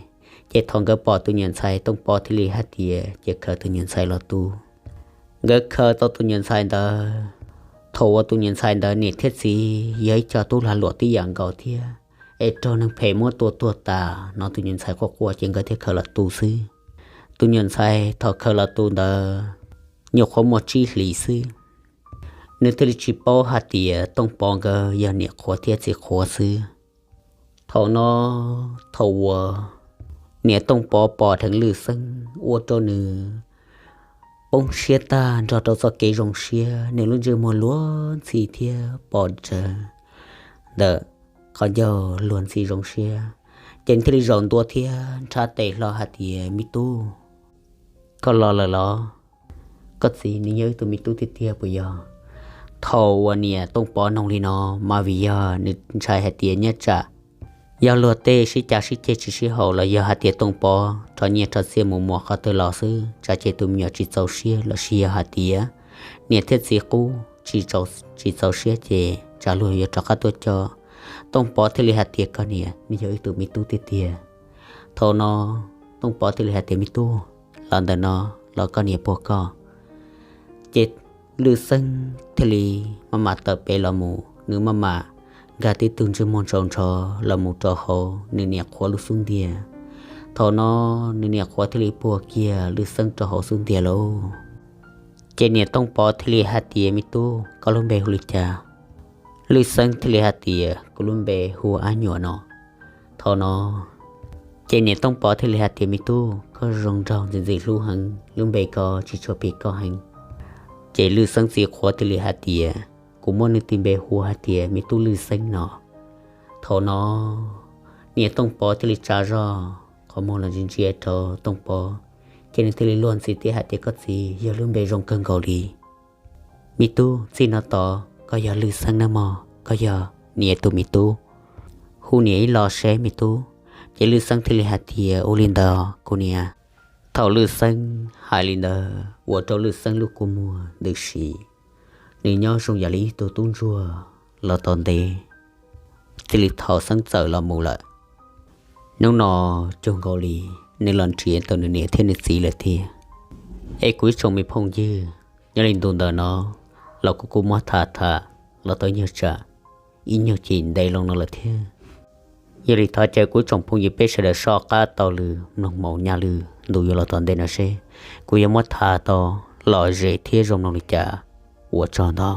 Ces thaum nkawd pom tus nyuam ntxhais, Tooj Pov thiaj li hais tias cia khaws tus nyuam ntxhais los tu. Nkawd khaws tau tus nyuam ntxhais ntawd, thaum uas tus nyuam ntxhais ntawd niam thiab txiv yog ib co tub lag luam tib yam nkaus thiab, es raug neeg phem muab tua tuag tas, hnov tus nyuam ntxhais quaj quaj ces nkawd thiaj khaws los tu xwb. Tus nyuam ntxhais thaum khaws los tu ntawd nyuam qhuav muaj tsib hlis xwb, nws thiaj li tsis paub hais tias Tooj Pov nkawd yog niam qhuav thiab txiv qhuav xwb. Thaum no, thaum uas niam Tooj Pov pom dheev Lwj Xeeb ua rau nws poob siab tag nrog rau txoj kev zoo siab, nws lub ntsej muag luag ntxhi thiab pom tsawv ntawm qhov ncauj luag ntxhi zoo siab, ces nws thiaj li zaum ntua thiab nrhab tes hlo hais tias, Me tub, koj los lawm los? Koj txiv, nws yog wb tus me tub tiag tiag puas yog? Thaum uas niam Tooj Pov noog li no, mas vim yog nws ntshai hais tias nyob tsam yog luag tej sib cav sib ceg tsis sib haum los yog hais tias Tooj Pov rho nyiaj rho txiaj mus muas qhov twg los xwb, tsam ces tus me nyuam tsis txaus siab los sis yog hais tias niam thiab txiv qub tsis txaus siab ces tsam luag yuav rov qab tuaj coj. Tooj Pov thiaj li hais tias, Koj niam, nws yog wb tus me tub tiag tiag. Thaum no Tooj Pov thiaj li hais tias, Me tub, los ntawm no, los koj niam puag koj. Ces Lwj Xeeb thiaj li maj mam tawm pem los mus, nws maj mam nkag tib tug ntsej muag ntsaus ntsho los mus rau hauv nws niam qhuav lub xub ntiag. Thaum no nws niam qhuav thiaj li puag kiag Lwj Xeeb rau hauv xub ntiag lauj. Ces niam Tooj Pov thiaj li hais tias, Me tub, koj lub npe hu li cas? Lwj Xeeb thiaj li hais tias, Kuv lub npe hu Ab Nyuam no. Thaum no ces niam Tooj Pov thiaj li hais tias, Me tub, koj zoo nraug ntxim ntxim hlub heev, lub npe ko tsis tshua phim koj heev. Ces Lwj Xeeb txiv qhuav thiaj li hais tias, Kuv muab nws tis npe hu hais tias me tub Lwj Xeeb no. Thaum no niam Tooj Pov thiaj li tsa zog qhov muag los ntsia ntsia rau Tooj Pov, ces nws thiaj li luag ntxhi thiab hais tias, Koj txiv, yog lub npe zoo kawg nkaus li. Me tub, txij no tod koj yog Lwj Xeeb nawb mog, koj yog niam tus me tub. Hu niam ib los seb me tub. Ces Lwj Xeeb thiaj li hais tias, Ua li ntawd kuv niam. Thaum Lwj Xeeb hais li ntawd ua rau Lwj Xeeb lub kua muag ntws si, nws nyob zoo yam li ib tug tub ntsuag los tau ntev, thiaj li thaum Xeeb txawm los mus lawm. Hnub no cuag nkaus li nws los nrhiav tau nws niam thiab nws txiv lawm tiag. Es kuv ib tsoom me phooj ywg, nyob li ntu ntawm no los kuv kuj muab tham tham los tau ib nyuag tsam, ib nyuag chim ntev loo no lawm thiab. Yog li thov caw kuv tsoom phooj ywg peb sawv daws soj qab taug lw mloog mus, nyaj lw ntu yuav los tom ntej no seb kuv yuav muab tham tau lom zem thiab zoo mloog li cas. Ua tsaug ntau.